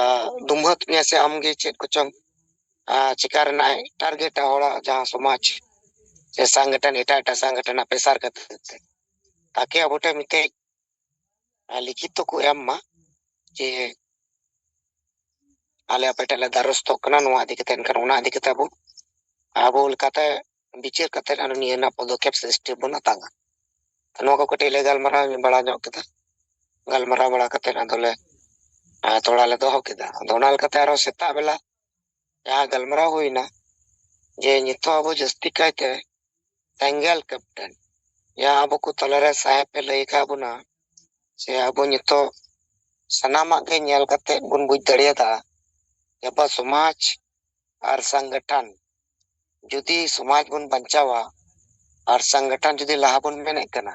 ᱫᱩᱢᱦᱟᱹᱛ ᱢᱮᱭᱟ ᱥᱮ ᱟᱢᱜᱮ ᱪᱮᱫ ᱠᱚᱪᱚᱝ, ᱟ, ᱪᱤᱠᱟ ᱨᱮᱱᱟᱜ ᱮ ᱴᱟᱨᱜᱮᱴᱟ ᱦᱚᱲᱟᱜ ᱡᱟᱦᱟᱸ ᱥᱚᱢᱟᱡᱽ ᱥᱮ ᱥᱟᱝᱜᱚᱴᱷᱚᱱ, ᱮᱴᱟᱜ ᱮᱴᱟᱜ ᱥᱟᱝᱜᱚᱴᱷᱚᱱ ᱨᱮᱱᱟᱜ ᱯᱨᱮᱥᱟᱨ ᱠᱷᱟᱹᱛᱤᱨ ᱛᱮ᱾ ᱛᱟᱠᱮ ᱟᱵᱚ ᱴᱷᱮᱱ ᱢᱤᱫᱴᱮᱡ, ᱟ, ᱞᱤᱠᱷᱤᱛᱚ ᱠᱚ ᱮᱢ ᱢᱟ ᱡᱮ ᱟᱞᱮ ᱟᱯᱮ ᱴᱷᱮᱱ ᱞᱮ ᱫᱟᱨᱚᱥᱛᱚᱜ ᱠᱟᱱᱟ ᱱᱚᱣᱟ ᱤᱫᱤ ᱠᱟᱛᱮ, ᱮᱱᱠᱷᱟᱱ ᱚᱱᱟ ᱤᱫᱤ ᱠᱟᱛᱮ ᱟᱵᱚ, ᱟᱵᱚ ᱞᱮᱠᱟᱛᱮ ᱵᱤᱪᱟᱹᱨ ᱠᱟᱛᱮ ᱟᱨ ᱱᱤᱭᱟᱹ ᱨᱮᱱᱟᱜ ᱯᱚᱫᱚᱠᱷᱮᱯ ᱥᱮ ᱥᱴᱮᱯ ᱵᱚᱱ ᱦᱟᱛᱟᱣᱟ᱾ ᱱᱚᱣᱟ ᱠᱚ ᱠᱟᱹᱴᱤᱡ ᱞᱮ ᱜᱟᱞᱢᱟᱨᱟᱣ ᱵᱟᱲᱟ ᱧᱚᱜ ᱠᱮᱫᱟ᱾ ᱜᱟᱞᱢᱟᱨᱟᱣ ᱵᱟᱲᱟ ᱠᱟᱛᱮ ᱟᱫᱚᱞᱮ, ᱟ, ᱛᱷᱚᱲᱟ ᱞᱮ ᱫᱚᱦᱚ ᱠᱮᱫᱟ᱾ ᱟᱫᱚ ᱚᱱᱟ ᱞᱮᱠᱟᱛᱮ ᱟᱨᱚ ᱥᱮᱛᱟᱜ ᱵᱮᱞᱟ ᱡᱟᱦᱟᱸ ᱜᱟᱞᱢᱟᱨᱟᱣ ᱦᱩᱭᱱᱟ ᱡᱮ ᱱᱤᱛᱚᱜ ᱟᱵᱚ ᱡᱟᱹᱥᱛᱤ ᱠᱟᱭᱛᱮ ᱥᱮᱸᱜᱮᱞ ᱠᱮᱯᱴᱮᱱ, ᱡᱟᱦᱟᱸ ᱟᱵᱚ ᱠᱚ ᱛᱟᱞᱟᱨᱮ ᱥᱟᱦᱮᱵ ᱮ ᱞᱟᱹᱭ ᱟᱠᱟᱫ ᱵᱚᱱᱟ, ᱥᱮ ᱟᱵᱚ ᱱᱤᱛᱚᱜ ᱥᱟᱱᱟᱢᱟᱜ ᱜᱮ ᱧᱮᱞ ᱠᱟᱛᱮ ᱵᱚᱱ ᱵᱩᱡᱽ ᱫᱟᱲᱮᱭᱟᱫᱟ ᱡᱮ ᱟᱵᱚ ᱥᱚᱢᱟᱡᱽ ᱟᱨ ᱥᱚᱝᱜᱚᱴᱷᱚᱱ, ᱡᱩᱫᱤ ᱥᱚᱢᱟᱡᱽ ᱵᱚᱱ ᱵᱟᱧᱪᱟᱣᱟ ᱟᱨ ᱥᱚᱝᱜᱚᱴᱷᱚᱱ ᱡᱩᱫᱤ ᱞᱟᱦᱟ ᱵᱚᱱ ᱢᱮᱱᱮᱫ ᱠᱟᱱᱟ,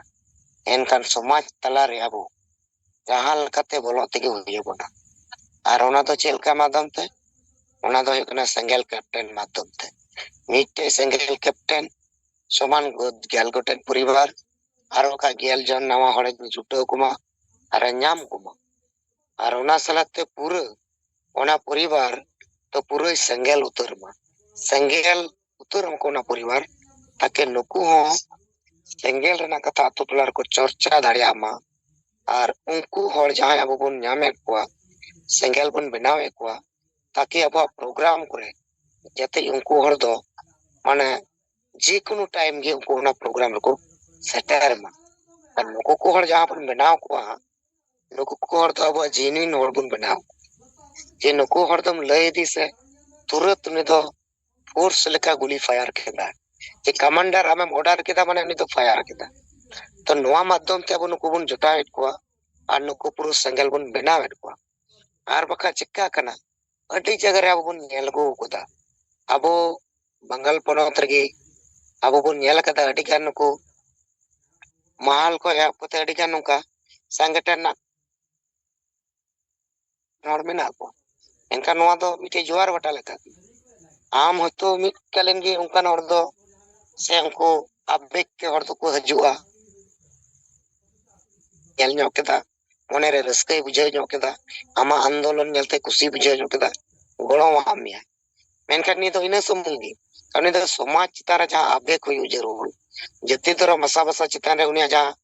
ᱮᱱᱠᱷᱟᱱ ᱥᱚᱢᱟᱡᱽ ᱛᱟᱞᱟᱨᱮ ᱟᱵᱚ ᱡᱟᱦᱟᱸ ᱞᱮᱠᱟᱛᱮ ᱵᱚᱞᱚᱜ ᱛᱮᱜᱮ ᱦᱩᱭ ᱟᱵᱚᱱᱟ᱾ ᱟᱨ ᱚᱱᱟ ᱫᱚ ᱪᱮᱫ ᱞᱮᱠᱟ ᱢᱟᱫᱽᱫᱷᱚᱢ ᱛᱮ? ᱚᱱᱟ ᱫᱚ ᱦᱩᱭᱩᱜ ᱠᱟᱱᱟ ᱥᱮᱸᱜᱮᱞ ᱠᱮᱯᱴᱮᱱ ᱢᱟᱫᱽᱫᱷᱚᱢ ᱛᱮ᱾ ᱢᱤᱫᱴᱮᱡ ᱥᱮᱸᱜᱮᱞ ᱠᱮᱯᱴᱮᱱ ᱥᱚᱢᱟᱱ ᱜᱚ-, ᱜᱮᱞ ᱜᱚᱴᱮᱡ ᱯᱚᱨᱤᱵᱟᱨ, ᱟᱨ ᱵᱟᱠᱷᱟᱡ ᱜᱮᱞ ᱡᱚᱱ ᱱᱟᱣᱟ ᱦᱚᱲᱮ ᱡᱩᱴᱟᱹᱣ ᱠᱚᱢᱟ ᱟᱨᱮ ᱧᱟᱢ ᱠᱚᱢᱟ᱾ ᱟᱨ ᱚᱱᱟ ᱥᱟᱞᱟᱜ ᱛᱮ ᱯᱩᱨᱟᱹ ᱚᱱᱟ ᱯᱚᱨᱤᱵᱟᱨ ᱫᱚ ᱯᱩᱨᱟᱹᱭ ᱥᱮᱸᱜᱮᱞ ᱩᱛᱟᱹᱨ ᱢᱟ, ᱥᱮᱸᱜᱮᱞ ᱩᱛᱟᱹᱨ ᱢᱟᱠᱚ ᱚᱱᱟ ᱯᱚᱨᱤᱵᱟᱨ, ᱛᱟᱠᱤ ᱱᱩᱠᱩ ᱦᱚᱸ ᱥᱮᱸᱜᱮᱞ ᱨᱮᱱᱟᱜ ᱠᱟᱛᱷᱟ ᱟᱛᱳ ᱴᱚᱞᱟ ᱨᱮᱠᱚ ᱪᱚᱨᱪᱟ ᱫᱟᱲᱮᱭᱟᱜ ᱢᱟ᱾ ᱟᱨ ᱩᱱᱠᱩ ᱦᱚᱲ ᱡᱟᱦᱟᱸᱭ ᱟᱵᱚ ᱵᱚᱱ ᱧᱟᱢᱮᱫ ᱠᱚᱣᱟ, ᱥᱮᱸᱜᱮᱞ ᱵᱚᱱ ᱵᱮᱱᱟᱣᱮᱫ ᱠᱚᱣᱟ, ᱛᱟᱠᱤ ᱟᱵᱚᱣᱟᱜ ᱯᱨᱳᱜᱨᱟᱢ ᱠᱚᱨᱮ ᱡᱟᱛᱮ ᱩᱱᱠᱩ ᱦᱚᱲ ᱫᱚ ᱢᱟᱱᱮ ᱡᱮᱠᱳᱱᱳ ᱴᱟᱭᱤᱢ ᱜᱮ ᱩᱱᱠᱩ ᱚᱱᱟ ᱯᱨᱳᱜᱨᱟᱢ ᱨᱮᱠᱚ ᱥᱮᱴᱮᱨ ᱢᱟ᱾ ᱟᱨ ᱱᱩᱠᱩ ᱠᱚ ᱦᱚᱲ ᱡᱟᱦᱟᱸ ᱵᱚᱱ ᱵᱮᱱᱟᱣ ᱠᱚᱣᱟ, ᱱᱩᱠᱩ ᱠᱚ ᱦᱚᱲ ᱫᱚ ᱟᱵᱚᱣᱟᱜ ᱡᱮᱱᱩᱭᱤᱱ ᱦᱚᱲ ᱵᱚᱱ ᱵᱮᱱᱟᱣ ᱠᱚᱣᱟ᱾ ᱡᱮ ᱱᱩᱠᱩ ᱦᱚᱲ ᱫᱚᱢ ᱞᱟᱹᱭ ᱤᱫᱤ ᱥᱮ, ᱛᱩᱨᱟᱹᱛ ᱩᱱᱤ ᱫᱚ ᱯᱷᱳᱨᱥ ᱞᱮᱠᱟ ᱜᱩᱞᱤ ᱯᱷᱟᱭᱟᱨ ᱠᱮᱫᱟ᱾ ᱡᱮ ᱠᱟᱢᱟᱱᱰᱟᱨ ᱟᱢᱮᱢ ᱚᱨᱰᱟᱨ ᱠᱮᱫᱟ, ᱢᱟᱱᱮ ᱩᱱᱤ ᱫᱚ ᱯᱷᱟᱭᱟᱨ ᱠᱮᱫᱟ᱾ ᱛᱚ ᱱᱚᱣᱟ ᱢᱟᱫᱽᱫᱷᱚᱢ ᱛᱮ ᱟᱵᱚ ᱱᱩᱠᱩ ᱵᱚᱱ ᱡᱚᱴᱟᱣᱮᱫ ᱠᱚᱣᱟ ᱟᱨ ᱱᱩᱠᱩ ᱯᱩᱨᱟᱹ ᱥᱮᱸᱜᱮᱞ ᱵᱚᱱ ᱵᱮᱱᱟᱣᱮᱫ ᱠᱚᱣᱟ᱾ ᱟᱨ ᱵᱟᱠᱷᱟᱱ ᱪᱮᱠᱟ ᱠᱟᱱᱟ, ᱟᱹᱰᱤ ᱡᱟᱭᱜᱟ ᱨᱮ ᱟᱵᱚ ᱵᱚᱱ ᱧᱮᱞ ᱟᱹᱜᱩ ᱟᱠᱟᱫᱟ᱾ ᱟᱵᱚ ᱵᱟᱝᱜᱟᱞ ᱯᱚᱱᱚᱛ ᱨᱮᱜᱮ ᱟᱵᱚ ᱵᱚᱱ ᱧᱮᱞ ᱟᱠᱟᱫᱟ, ᱟᱹᱰᱤ ᱜᱟᱱ ᱱᱩᱠᱩ ᱢᱟᱦᱟᱞ ᱠᱷᱚᱱ ᱮᱦᱚᱵ ᱠᱟᱛᱮ ᱟᱹᱰᱤ ᱜᱟᱱ ᱱᱚᱝᱠᱟ ᱥᱚᱝᱜᱚᱴᱷᱚᱱ ᱨᱮᱱᱟᱜ ᱦᱚᱲ ᱢᱮᱱᱟᱜ ᱠᱚᱣᱟ᱾ ᱮᱱᱠᱷᱟᱱ ᱱᱚᱣᱟ ᱫᱚ ᱢᱤᱫᱴᱮᱡ ᱡᱳᱣᱟᱨ ᱵᱷᱟᱴᱟ ᱞᱮᱠᱟ᱾ ᱟᱢ ᱦᱚᱭᱛᱳ ᱢᱤᱫ ᱠᱟᱞᱤᱱ ᱜᱮ ᱚᱱᱠᱟᱱ ᱦᱚᱲ ᱫᱚ, ᱥᱮ ᱩᱱᱠᱩ ᱟᱵᱮᱜᱽ ᱛᱮ ᱦᱚᱲ ᱫᱚᱠᱚ ᱦᱤᱡᱩᱜᱼᱟ, ᱧᱮᱞ ᱧᱚᱜ ᱠᱮᱫᱟ, ᱢᱚᱱᱮᱨᱮ ᱨᱟᱹᱥᱠᱟᱹᱭ ᱵᱩᱡᱷᱟᱹᱣ ᱧᱚᱜ ᱠᱮᱫᱟ, ᱟᱢᱟᱜ ᱟᱱᱫᱳᱞᱚᱱ ᱧᱮᱞᱛᱮ ᱠᱩᱥᱤ ᱵᱩᱡᱷᱟᱹᱣ ᱧᱚᱜ ᱠᱮᱫᱟ, ᱜᱚᱲᱚᱣᱟᱜ ᱢᱮᱭᱟ᱾ ᱢᱮᱱᱠᱷᱟᱱ ᱱᱤᱭᱟᱹ ᱫᱚ ᱤᱱᱟᱹ ᱥᱩᱢᱩᱝ ᱜᱮ, ᱩᱱᱤ ᱫᱚ ᱥᱚᱢᱟᱡᱽ ᱪᱮᱛᱟᱱ ᱨᱮ ᱡᱟᱦᱟᱸ ᱟᱵᱮᱜᱽ ᱦᱩᱭᱩᱜ ᱡᱟᱹᱨᱩᱲ, ᱡᱟᱹᱛᱤ ᱫᱷᱚᱨᱚᱢ ᱵᱷᱟᱥᱟ ᱵᱷᱟᱥᱟ ᱪᱮᱛᱟᱱ ᱨᱮ ᱩᱱᱤᱭᱟᱜ ᱡᱟᱦᱟᱸ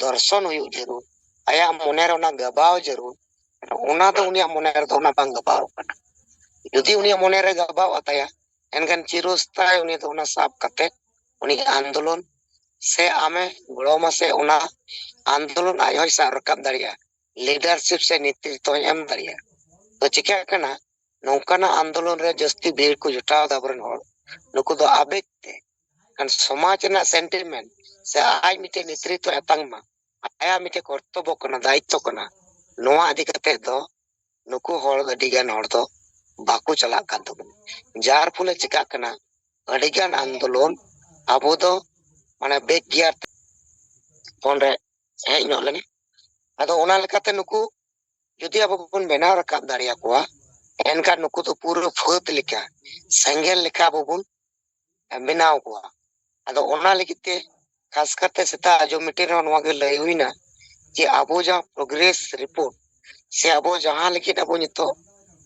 ᱫᱚᱨᱥᱚᱱ ᱦᱩᱭᱩᱜ ᱡᱟᱹᱨᱩᱲ, ᱟᱭᱟᱜ ᱢᱚᱱᱮᱨᱮ ᱚᱱᱟ ᱜᱟᱵᱟᱣ ᱡᱟᱹᱨᱩᱲ, ᱚᱱᱟ ᱫᱚ ᱩᱱᱤᱭᱟᱜ ᱢᱚᱱᱮ ᱨᱮᱫᱚ ᱚᱱᱟ ᱵᱟᱝ ᱜᱟᱵᱟᱣ ᱠᱟᱱᱟ᱾ ᱡᱩᱫᱤ ᱩᱱᱤᱭᱟᱜ ᱢᱚᱱᱮᱨᱮ ᱜᱟᱵᱟᱣ ᱟᱛᱟᱭᱟ, ᱮᱱᱠᱷᱟᱱ ᱪᱤᱨᱚᱥᱛᱷᱟᱭᱤ ᱩᱱᱤ ᱫᱚ ᱚᱱᱟ ᱥᱟᱵ ᱠᱟᱛᱮ ᱩᱱᱤ ᱟᱱᱫᱳᱞᱚᱱ ᱥᱮ ᱟᱢᱮ ᱜᱚᱲᱚ ᱟᱢᱟ ᱥᱮ ᱚᱱᱟ ᱟᱱᱫᱳᱞᱚᱱ ᱟᱡ ᱦᱚᱸᱭ ᱥᱟᱵ ᱨᱟᱠᱟᱵ ᱫᱟᱲᱮᱭᱟᱜᱼᱟ, ᱞᱤᱰᱟᱨᱥᱤᱯ ᱥᱮ ᱱᱮᱛᱨᱤᱛᱵ ᱦᱚᱸᱭ ᱮᱢ ᱫᱟᱲᱮᱭᱟᱜᱼᱟ᱾ ᱛᱚ ᱪᱤᱠᱟᱹᱜ ᱠᱟᱱᱟ, ᱱᱚᱝᱠᱟᱱᱟᱜ ᱟᱱᱫᱳᱞᱚᱱ ᱨᱮ ᱡᱟᱹᱥᱛᱤ ᱵᱷᱤᱲ ᱠᱚ ᱡᱚᱴᱟᱣ ᱮᱫᱟ ᱟᱵᱚᱨᱮᱱ ᱦᱚᱲ, ᱱᱩᱠᱩ ᱫᱚ ᱟᱵᱮᱜᱽ ᱛᱮ, ᱠᱷᱟᱱ ᱥᱚᱢᱟᱡᱽ ᱨᱮᱱᱟᱜ ᱥᱮᱱᱴᱤᱢᱮᱱᱴ ᱥᱮ ᱟᱡ ᱢᱤᱫᱴᱮᱱ ᱱᱮᱛᱨᱤᱛᱵ ᱮ ᱛᱟᱝ ᱢᱟ, ᱟᱭᱟᱜ ᱢᱤᱫᱴᱮᱱ ᱠᱚᱨᱛᱚᱵᱵᱚ ᱠᱟᱱᱟ, ᱫᱟᱭᱤᱛᱛᱚ ᱠᱟᱱᱟ, ᱱᱚᱣᱟ ᱤᱫᱤ ᱠᱟᱛᱮ ᱫᱚ ᱱᱩᱠᱩ ᱦᱚᱲ ᱟᱹᱰᱤ ᱜᱟᱱ ᱦᱚᱲ ᱫᱚ ᱵᱟᱠᱚ ᱪᱟᱞᱟᱜ ᱠᱟᱱ ᱛᱟᱵᱚᱱᱟ᱾ ᱡᱟᱨ ᱯᱷᱚᱞᱮ ᱪᱤᱠᱟᱜ ᱠᱟᱱᱟ, ᱟᱹᱰᱤ ᱜᱟᱱ ᱟᱱᱫᱳᱞᱚᱱ ᱟᱵᱚ ᱫᱚ ᱢᱟᱱᱮ ᱵᱮᱠ ᱜᱤᱭᱟᱨ ᱯᱷᱳᱱ ᱨᱮ ᱦᱮᱡ ᱧᱚᱜ ᱞᱮᱱᱟ᱾ ᱟᱫᱚ ᱚᱱᱟ ᱞᱮᱠᱟᱛᱮ ᱱᱩᱠᱩ ᱡᱩᱫᱤ ᱟᱵᱚ ᱵᱚᱱ ᱵᱮᱱᱟᱣ ᱨᱟᱠᱟᱵ ᱫᱟᱲᱮᱭᱟᱠᱚᱣᱟ, ᱮᱱᱠᱷᱟᱱ ᱱᱩᱠᱩ ᱫᱚ ᱯᱩᱨᱟᱹ ᱯᱷᱟᱹᱫ ᱞᱮᱠᱟ, ᱥᱮᱸᱜᱮᱞ ᱞᱮᱠᱟ ᱟᱵᱚ ᱵᱚᱱ ᱵᱮᱱᱟᱣ ᱠᱚᱣᱟ᱾ ᱟᱫᱚ ᱚᱱᱟ ᱞᱟᱹᱜᱤᱫ ᱛᱮ ᱠᱷᱟᱥ ᱠᱟᱨᱛᱮ ᱥᱮᱛᱟᱜ ᱟᱸᱡᱚᱢ ᱢᱤᱴᱤᱝ ᱨᱮᱦᱚᱸ ᱱᱚᱣᱟ ᱜᱮ ᱞᱟᱹᱭ ᱦᱩᱭᱱᱟ ᱡᱮ ᱟᱵᱚ ᱡᱟᱦᱟᱸ ᱯᱨᱳᱜᱨᱮᱥ ᱨᱤᱯᱳᱨᱴ ᱥᱮ ᱟᱵᱚ ᱡᱟᱦᱟᱸ ᱞᱟᱹᱜᱤᱫ ᱟᱵᱚ ᱱᱤᱛᱚᱜ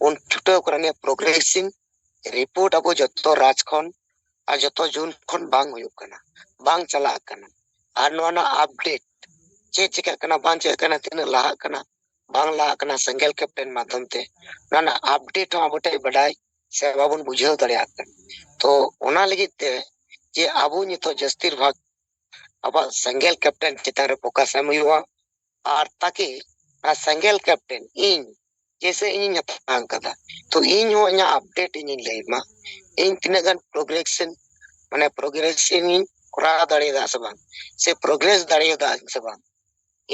ᱵᱚᱱ ᱪᱷᱩᱴᱟᱹᱣ ᱠᱟᱱᱟ ᱱᱤᱭᱟᱹ ᱯᱨᱳᱜᱨᱮᱥᱤᱝ ᱨᱤᱯᱳᱨᱴ ᱟᱵᱚ ᱡᱚᱛᱚ ᱨᱟᱡᱽ ᱠᱷᱚᱱ ᱟᱨ ᱡᱚᱛᱚ ᱡᱳᱱ ᱠᱷᱚᱱ ᱵᱟᱝ ᱦᱩᱭᱩᱜ ᱠᱟᱱᱟ, ᱵᱟᱝ ᱪᱟᱞᱟᱜ ᱠᱟᱱᱟ᱾ ᱟᱨ ᱱᱚᱣᱟ ᱨᱮᱱᱟᱜ ᱟᱯᱰᱮᱴ ᱪᱮᱫ ᱪᱤᱠᱟᱹᱜ ᱠᱟᱱᱟ, ᱵᱟᱝ ᱪᱤᱠᱟᱹᱜ ᱠᱟᱱᱟ, ᱛᱤᱱᱟᱹᱜ ᱞᱟᱦᱟᱜ ᱠᱟᱱᱟ, ᱵᱟᱝ ᱞᱟᱦᱟᱜ ᱠᱟᱱᱟ, ᱥᱮᱸᱜᱮᱞ ᱠᱮᱯᱴᱮᱱ ᱢᱟᱫᱽᱫᱷᱚᱢ ᱛᱮ ᱱᱚᱣᱟ ᱨᱮᱱᱟᱜ ᱟᱯᱰᱮᱴ ᱦᱚᱸ ᱟᱵᱚ ᱴᱷᱮᱱ ᱵᱟᱰᱟᱭ ᱥᱮ ᱵᱟᱵᱚᱱ ᱵᱩᱡᱷᱟᱹᱣ ᱫᱟᱲᱮᱭᱟᱜ ᱠᱟᱱᱟ᱾ ᱛᱚ ᱚᱱᱟ ᱞᱟᱹᱜᱤᱫ ᱛᱮ ᱡᱮ ᱟᱵᱚ ᱱᱤᱛᱚᱜ ᱡᱟᱹᱥᱛᱤᱨ ᱵᱷᱟᱜᱽ ᱟᱵᱚᱣᱟᱜ ᱥᱮᱸᱜᱮᱞ ᱠᱮᱯᱴᱮᱱ ᱪᱮᱛᱟᱱ ᱨᱮ ᱯᱷᱳᱠᱟᱥ ᱮᱢ ᱦᱩᱭᱩᱜᱼᱟ᱾ ᱟᱨ ᱛᱟᱠᱤ ᱚᱱᱟ ᱥᱮᱸᱜᱮᱞ ᱠᱮᱯᱴᱮᱱ ᱤᱧ ᱡᱮᱭᱥᱮ ᱤᱧᱤᱧ ᱦᱟᱛᱟᱣ ᱠᱟᱫᱟ, ᱛᱚ ᱤᱧ ᱦᱚᱸ ᱤᱧᱟᱹᱜ ᱟᱯᱰᱮᱴ ᱤᱧᱤᱧ ᱞᱟᱹᱭ ᱢᱟ, ᱤᱧ ᱛᱤᱱᱟᱹᱜ ᱜᱟᱱ ᱯᱨᱳᱜᱨᱮᱥ, ᱢᱟᱱᱮ ᱯᱨᱳᱜᱨᱮᱥ ᱤᱧ ᱠᱚᱨᱟᱣ ᱫᱟᱲᱮᱭᱟᱫᱟ ᱥᱮ ᱵᱟᱝ, ᱥᱮ ᱯᱨᱳᱜᱨᱮᱥ ᱫᱟᱲᱮᱭᱟᱫᱟ ᱥᱮ ᱵᱟᱝ,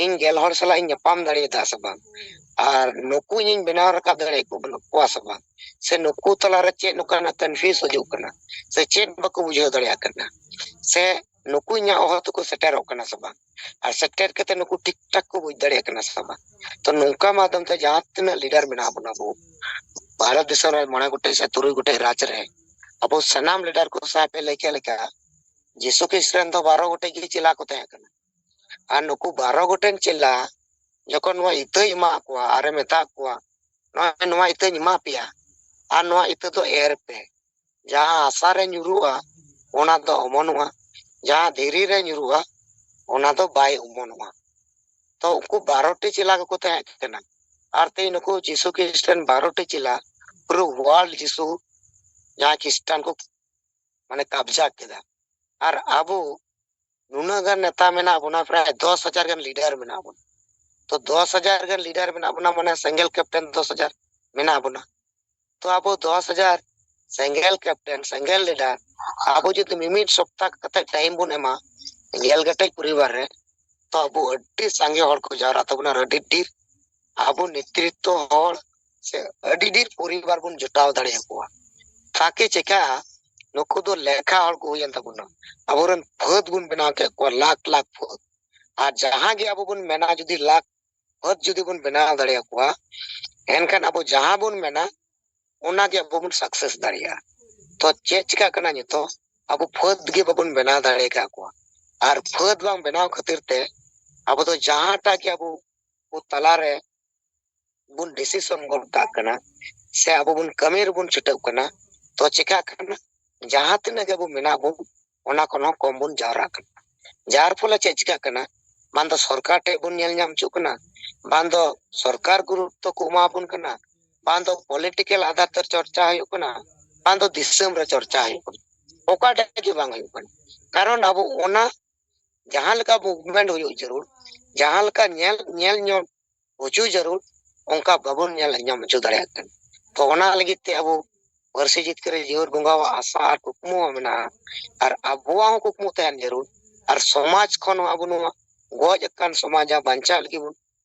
ᱤᱧ ᱜᱮᱞ ᱦᱚᱲ ᱥᱟᱞᱟᱜ ᱤᱧ ᱧᱟᱯᱟᱢ ᱫᱟᱲᱮᱭᱟᱫᱟ ᱥᱮ ᱵᱟᱝ, ᱟᱨ ᱱᱩᱠᱩ ᱤᱧᱤᱧ ᱵᱮᱱᱟᱣ ᱨᱟᱠᱟᱵ ᱫᱟᱲᱮᱭᱟᱠᱚ ᱠᱚᱣᱟ ᱥᱮ ᱵᱟᱝ, ᱥᱮ ᱱᱩᱠᱩ ᱛᱟᱞᱟᱨᱮ ᱪᱮᱫ ᱱᱚᱝᱠᱟᱱᱟᱜ ᱠᱚᱱᱯᱷᱤᱭᱩᱡᱽ ᱦᱤᱡᱩᱜ ᱠᱟᱱᱟ, ᱥᱮ ᱪᱮᱫ ᱵᱟᱠᱚ ᱵᱩᱡᱷᱟᱹᱣ ᱫᱟᱲᱮᱭᱟᱜ ᱠᱟᱱᱟ, ᱥᱮ ᱱᱩᱠᱩ ᱤᱧᱟᱹᱜ ᱦᱚᱦᱚ ᱛᱮᱠᱚ ᱥᱮᱴᱮᱨᱚᱜ ᱠᱟᱱᱟ ᱥᱮ ᱵᱟᱝ, ᱟᱨ ᱥᱮᱴᱮᱨ ᱠᱟᱛᱮ ᱱᱩᱠᱩ ᱴᱷᱤᱠ ᱴᱷᱟᱠ ᱠᱚ ᱵᱩᱡᱽ ᱫᱟᱲᱮᱭᱟᱜ ᱠᱟᱱᱟ ᱥᱮ ᱵᱟᱝ᱾ ᱛᱚ ᱱᱚᱝᱠᱟ ᱢᱟᱫᱽᱫᱷᱚᱢ ᱛᱮ ᱡᱟᱦᱟᱸ ᱛᱤᱱᱟᱹᱜ ᱞᱤᱰᱟᱨ ᱢᱮᱱᱟᱜ ᱵᱚᱱᱟ ᱟᱵᱚ ᱵᱷᱟᱨᱚᱛ ᱫᱤᱥᱚᱢ ᱨᱮ ᱢᱚᱬᱮ ᱜᱚᱴᱮᱡ ᱥᱮ ᱛᱩᱨᱩᱭ ᱜᱚᱴᱮᱡ ᱨᱟᱡᱽ ᱨᱮ, ᱟᱵᱚ ᱥᱟᱱᱟᱢ ᱞᱤᱰᱟᱨ ᱠᱚ ᱥᱟᱶ ᱯᱮ ᱞᱟᱹᱭ ᱠᱮᱫ ᱞᱮᱠᱟ, ᱡᱤᱥᱩ ᱠᱷᱨᱤᱥᱴ ᱨᱮᱱ ᱫᱚ ᱵᱟᱨᱚ ᱜᱚᱴᱮᱡ ᱜᱮ ᱪᱮᱞᱟ ᱠᱚ ᱛᱟᱦᱮᱸ ᱠᱟᱱᱟ᱾ ᱟᱨ ᱱᱩᱠᱩ ᱵᱟᱨᱚ ᱜᱚᱴᱮᱱ ᱪᱮᱞᱟ ᱡᱚᱠᱷᱚᱱ ᱱᱚᱣᱟ ᱤᱛᱟᱹᱭ ᱮᱢᱟᱜ ᱠᱚᱣᱟ ᱟᱨᱮ ᱢᱮᱛᱟ ᱠᱚᱣᱟ, "ᱱᱚᱣᱟ, ᱱᱚᱣᱟ ᱤᱛᱟᱹᱧ ᱮᱢᱟ ᱯᱮᱭᱟ, ᱟᱨ ᱱᱚᱣᱟ ᱤᱛᱟᱹ ᱫᱚ ᱮᱨ ᱯᱮ, ᱡᱟᱦᱟᱸ ᱦᱟᱥᱟ ᱨᱮ ᱧᱩᱨᱩᱜᱼᱟ ᱚᱱᱟ ᱫᱚ ᱚᱢᱚᱱᱚᱜᱼᱟ, ᱡᱟᱦᱟᱸ ᱫᱷᱤᱨᱤ ᱨᱮ ᱧᱩᱨᱩᱜᱼᱟ ᱚᱱᱟ ᱫᱚ ᱵᱟᱭ ᱚᱢᱚᱱᱚᱜᱼᱟ᱾" ᱛᱚ ᱩᱱᱠᱩ ᱵᱟᱨᱚᱴᱤ ᱪᱮᱞᱟ ᱜᱮᱠᱚ ᱛᱟᱦᱮᱸ ᱠᱟᱱᱟ᱾ ᱟᱨ ᱛᱮᱦᱮᱧ ᱱᱩᱠᱩ ᱡᱤᱥᱩ ᱠᱷᱨᱤᱥᱴ ᱨᱮᱱ ᱵᱟᱨᱚᱴᱤ ᱪᱮᱞᱟ ᱯᱩᱨᱟᱹ ᱣᱟᱨᱞᱰ ᱡᱤᱥᱩ ᱡᱟᱦᱟᱸ ᱠᱷᱨᱤᱥᱴᱟᱱ ᱠᱚ ᱢᱟᱱᱮ ᱠᱟᱵᱡᱟ ᱠᱮᱫᱟ᱾ ᱟᱨ ᱟᱵᱚ ᱱᱩᱱᱟᱹᱜ ᱜᱟᱱ ᱱᱮᱛᱟ ᱢᱮᱱᱟᱜ ᱵᱚᱱᱟ, ᱯᱨᱟᱭ ᱫᱚᱥ ᱦᱟᱡᱟᱨ ᱜᱟᱱ ᱞᱤᱰᱟᱨ ᱢᱮᱱᱟᱜ ᱵᱚᱱᱟ᱾ ᱛᱚ ᱫᱚᱥ ᱦᱟᱡᱟᱨ ᱜᱟᱱ ᱞᱤᱰᱟᱨ ᱢᱮᱱᱟᱜ ᱵᱚᱱᱟ, ᱢᱟᱱᱮ ᱥᱮᱸᱜᱮᱞ ᱠᱮᱯᱴᱮᱱ ᱫᱚᱥ ᱦᱟᱡᱟᱨ ᱢᱮᱱᱟᱜ ᱵᱚᱱᱟ᱾ ᱛᱚ ᱟᱵᱚ ᱫᱚᱥ ᱦᱟᱡᱟᱨ ᱥᱮᱸᱜᱮᱞ ᱠᱮᱯᱴᱮᱱ, ᱥᱮᱸᱜᱮᱞ ᱞᱤᱰᱟᱨ, ᱟᱵᱚ ᱡᱩᱫᱤ ᱢᱤᱢᱤᱫ ᱥᱚᱯᱛᱟ ᱠᱟᱛᱮ ᱴᱟᱭᱤᱢ ᱵᱚᱱ ᱮᱢᱟ ᱜᱮᱞ ᱜᱚᱴᱮᱡ ᱯᱚᱨᱤᱵᱟᱨ ᱨᱮ, ᱛᱚ ᱟᱵᱚ ᱟᱹᱰᱤ ᱥᱟᱸᱜᱮ ᱦᱚᱲ ᱠᱚ ᱡᱟᱣᱨᱟᱜ ᱛᱟᱵᱚᱱᱟ, ᱟᱹᱰᱤ ᱰᱷᱮᱨ ᱟᱵᱚ ᱱᱮᱛᱨᱤᱛᱛᱚ ᱦᱚᱲ ᱥᱮ ᱟᱹᱰᱤ ᱰᱷᱮᱨ ᱯᱚᱨᱤᱵᱟᱨ ᱵᱚᱱ ᱡᱚᱴᱟᱣ ᱫᱟᱲᱮᱭᱟᱠᱚᱣᱟ᱾ ᱛᱟᱠᱤ ᱪᱮᱠᱟ ᱱᱩᱠᱩ ᱫᱚ ᱞᱮᱠᱷᱟ ᱦᱚᱲ ᱠᱚ ᱦᱩᱭᱮᱱ ᱛᱟᱵᱚᱱᱟ, ᱟᱵᱚᱨᱮᱱ ᱯᱷᱟᱹᱫ ᱵᱚᱱ ᱵᱮᱱᱟᱣ ᱠᱮᱫ ᱠᱚᱣᱟ, ᱞᱟᱠᱷ ᱞᱟᱠᱷ ᱯᱷᱟᱹᱫ᱾ ᱟᱨ ᱡᱟᱦᱟᱸ ᱜᱮ ᱟᱵᱚ ᱵᱚᱱ ᱢᱮᱱᱟ, ᱡᱩᱫᱤ ᱞᱟᱠᱷ ᱯᱷᱟᱹᱫ ᱡᱩᱫᱤ ᱵᱚᱱ ᱵᱮᱱᱟᱣ ᱫᱟᱲᱮᱭᱟᱠᱚᱣᱟ, ᱮᱱᱠᱷᱟᱱ ᱟᱵᱚ ᱡᱟᱦᱟᱸ ᱵᱚᱱ ᱢᱮᱱᱟ ᱚᱱᱟᱜᱮ ᱟᱵᱚ ᱵᱚᱱ ᱥᱟᱠᱥᱮᱥ ᱫᱟᱲᱮᱭᱟᱜᱼᱟ᱾ ᱛᱚ ᱪᱮᱫ ᱪᱤᱠᱟᱹᱜ ᱠᱟᱱᱟ ᱱᱤᱛᱚᱜ? ᱟᱵᱚ ᱯᱷᱟᱹᱫ ᱜᱮ ᱵᱟᱵᱚᱱ ᱵᱮᱱᱟᱣ ᱫᱟᱲᱮ ᱟᱠᱟᱫ ᱠᱚᱣᱟ᱾ ᱟᱨ ᱯᱷᱟᱹᱫ ᱵᱟᱝ ᱵᱮᱱᱟᱣ ᱠᱷᱟᱹᱛᱤᱨ ᱛᱮ ᱟᱵᱚ ᱫᱚ ᱡᱟᱦᱟᱸᱴᱟᱜ ᱜᱮ ᱟᱵᱚ ᱠᱚ ᱛᱟᱞᱟᱨᱮ ᱵᱚᱱ ᱰᱤᱥᱤᱥᱚᱱ ᱜᱚᱫ ᱠᱟᱜ ᱠᱟᱱᱟ, ᱥᱮ ᱟᱵᱚ ᱵᱚᱱ ᱠᱟᱹᱢᱤ ᱨᱮᱵᱚᱱ ᱪᱷᱩᱴᱟᱹᱜ ᱠᱟᱱᱟ, ᱛᱚ ᱪᱮᱠᱟᱜ ᱠᱟᱱᱟ, ᱡᱟᱦᱟᱸ ᱛᱤᱱᱟᱹᱜ ᱜᱮ ᱟᱵᱚ ᱢᱮᱱᱟᱜ ᱵᱚᱱ, ᱚᱱᱟ ᱠᱷᱚᱱ ᱦᱚᱸ ᱠᱚᱢ ᱵᱚᱱ ᱡᱟᱣᱨᱟᱜ ᱠᱟᱱᱟ᱾ ᱡᱟᱨ ᱯᱷᱚᱞᱮ ᱪᱮᱫ ᱪᱤᱠᱟᱹᱜ ᱠᱟᱱᱟ, ᱵᱟᱝ ᱫᱚ ᱥᱚᱨᱠᱟᱨ ᱴᱷᱮᱡ ᱵᱚᱱ ᱧᱮᱞ ᱧᱟᱢ ᱦᱚᱪᱚᱜ ᱠᱟᱱᱟ, ᱵᱟᱝ ᱫᱚ ᱥᱚᱨᱠᱟᱨ ᱜᱩᱨᱩᱛᱛᱚ ᱠᱚ ᱮᱢᱟ ᱵᱚᱱ ᱠᱟᱱᱟ, ᱵᱟᱝ ᱫᱚ ᱯᱚᱞᱤᱴᱤᱠᱮᱞ ᱟᱫᱷᱟᱨ ᱛᱮ ᱪᱚᱨᱪᱟ ᱦᱩᱭᱩᱜ ᱠᱟᱱᱟ, ᱵᱟᱝ ᱫᱚ ᱫᱤᱥᱚᱢ ᱨᱮ ᱪᱚᱨᱪᱟ ᱦᱩᱭᱩᱜ ᱠᱟᱱᱟ, ᱚᱠᱟᱴᱟᱜ ᱜᱮ ᱵᱟᱝ ᱦᱩᱭᱩᱜ ᱠᱟᱱᱟ᱾ ᱠᱟᱨᱚᱱ ᱟᱵᱚ ᱚᱱᱟ ᱡᱟᱦᱟᱸ ᱞᱮᱠᱟ ᱢᱩᱵᱷᱢᱮᱱᱴ ᱦᱩᱭᱩᱜ ᱡᱟᱹᱨᱩᱲ, ᱡᱟᱦᱟᱸ ᱞᱮᱠᱟ ᱧᱮᱞ, ᱧᱮᱞ ᱧᱚᱜ ᱦᱚᱪᱚ ᱡᱟᱹᱨᱩᱲ, ᱚᱱᱠᱟ ᱵᱟᱵᱚᱱ ᱧᱮᱞ ᱧᱟᱢ ᱦᱚᱪᱚ ᱫᱟᱲᱮᱭᱟᱜ ᱠᱟᱱᱟ᱾ ᱛᱚ ᱚᱱᱟ ᱞᱟᱹᱜᱤᱫ ᱛᱮ ᱟᱵᱚ ᱯᱟᱹᱨᱥᱤ ᱡᱤᱛᱠᱟᱹᱨ ᱡᱤᱭᱟᱹᱲ ᱵᱚᱸᱜᱟᱣᱟᱜ ᱟᱥᱟ ᱟᱨ ᱠᱩᱠᱢᱩ ᱦᱚᱸ ᱢᱮᱱᱟᱜᱼᱟ, ᱟᱨ ᱟᱵᱚᱣᱟᱜ ᱦᱚᱸ ᱠᱩᱠᱢᱩ ᱛᱟᱦᱮᱱ ᱡᱟᱹᱨᱩᱲ, ᱟᱨ ᱥᱚᱢᱟᱡᱽ ᱠᱷᱚᱱ ᱦᱚᱸ ᱟᱵᱚ ᱱᱚᱣᱟ ᱜᱚᱡ ᱟᱠᱟᱱ ᱥᱚᱢᱟᱡᱽ ᱡᱟᱦᱟᱸ ᱵᱟᱧᱪᱟᱣ ᱞᱟᱹᱜᱤᱫ ᱵᱚᱱ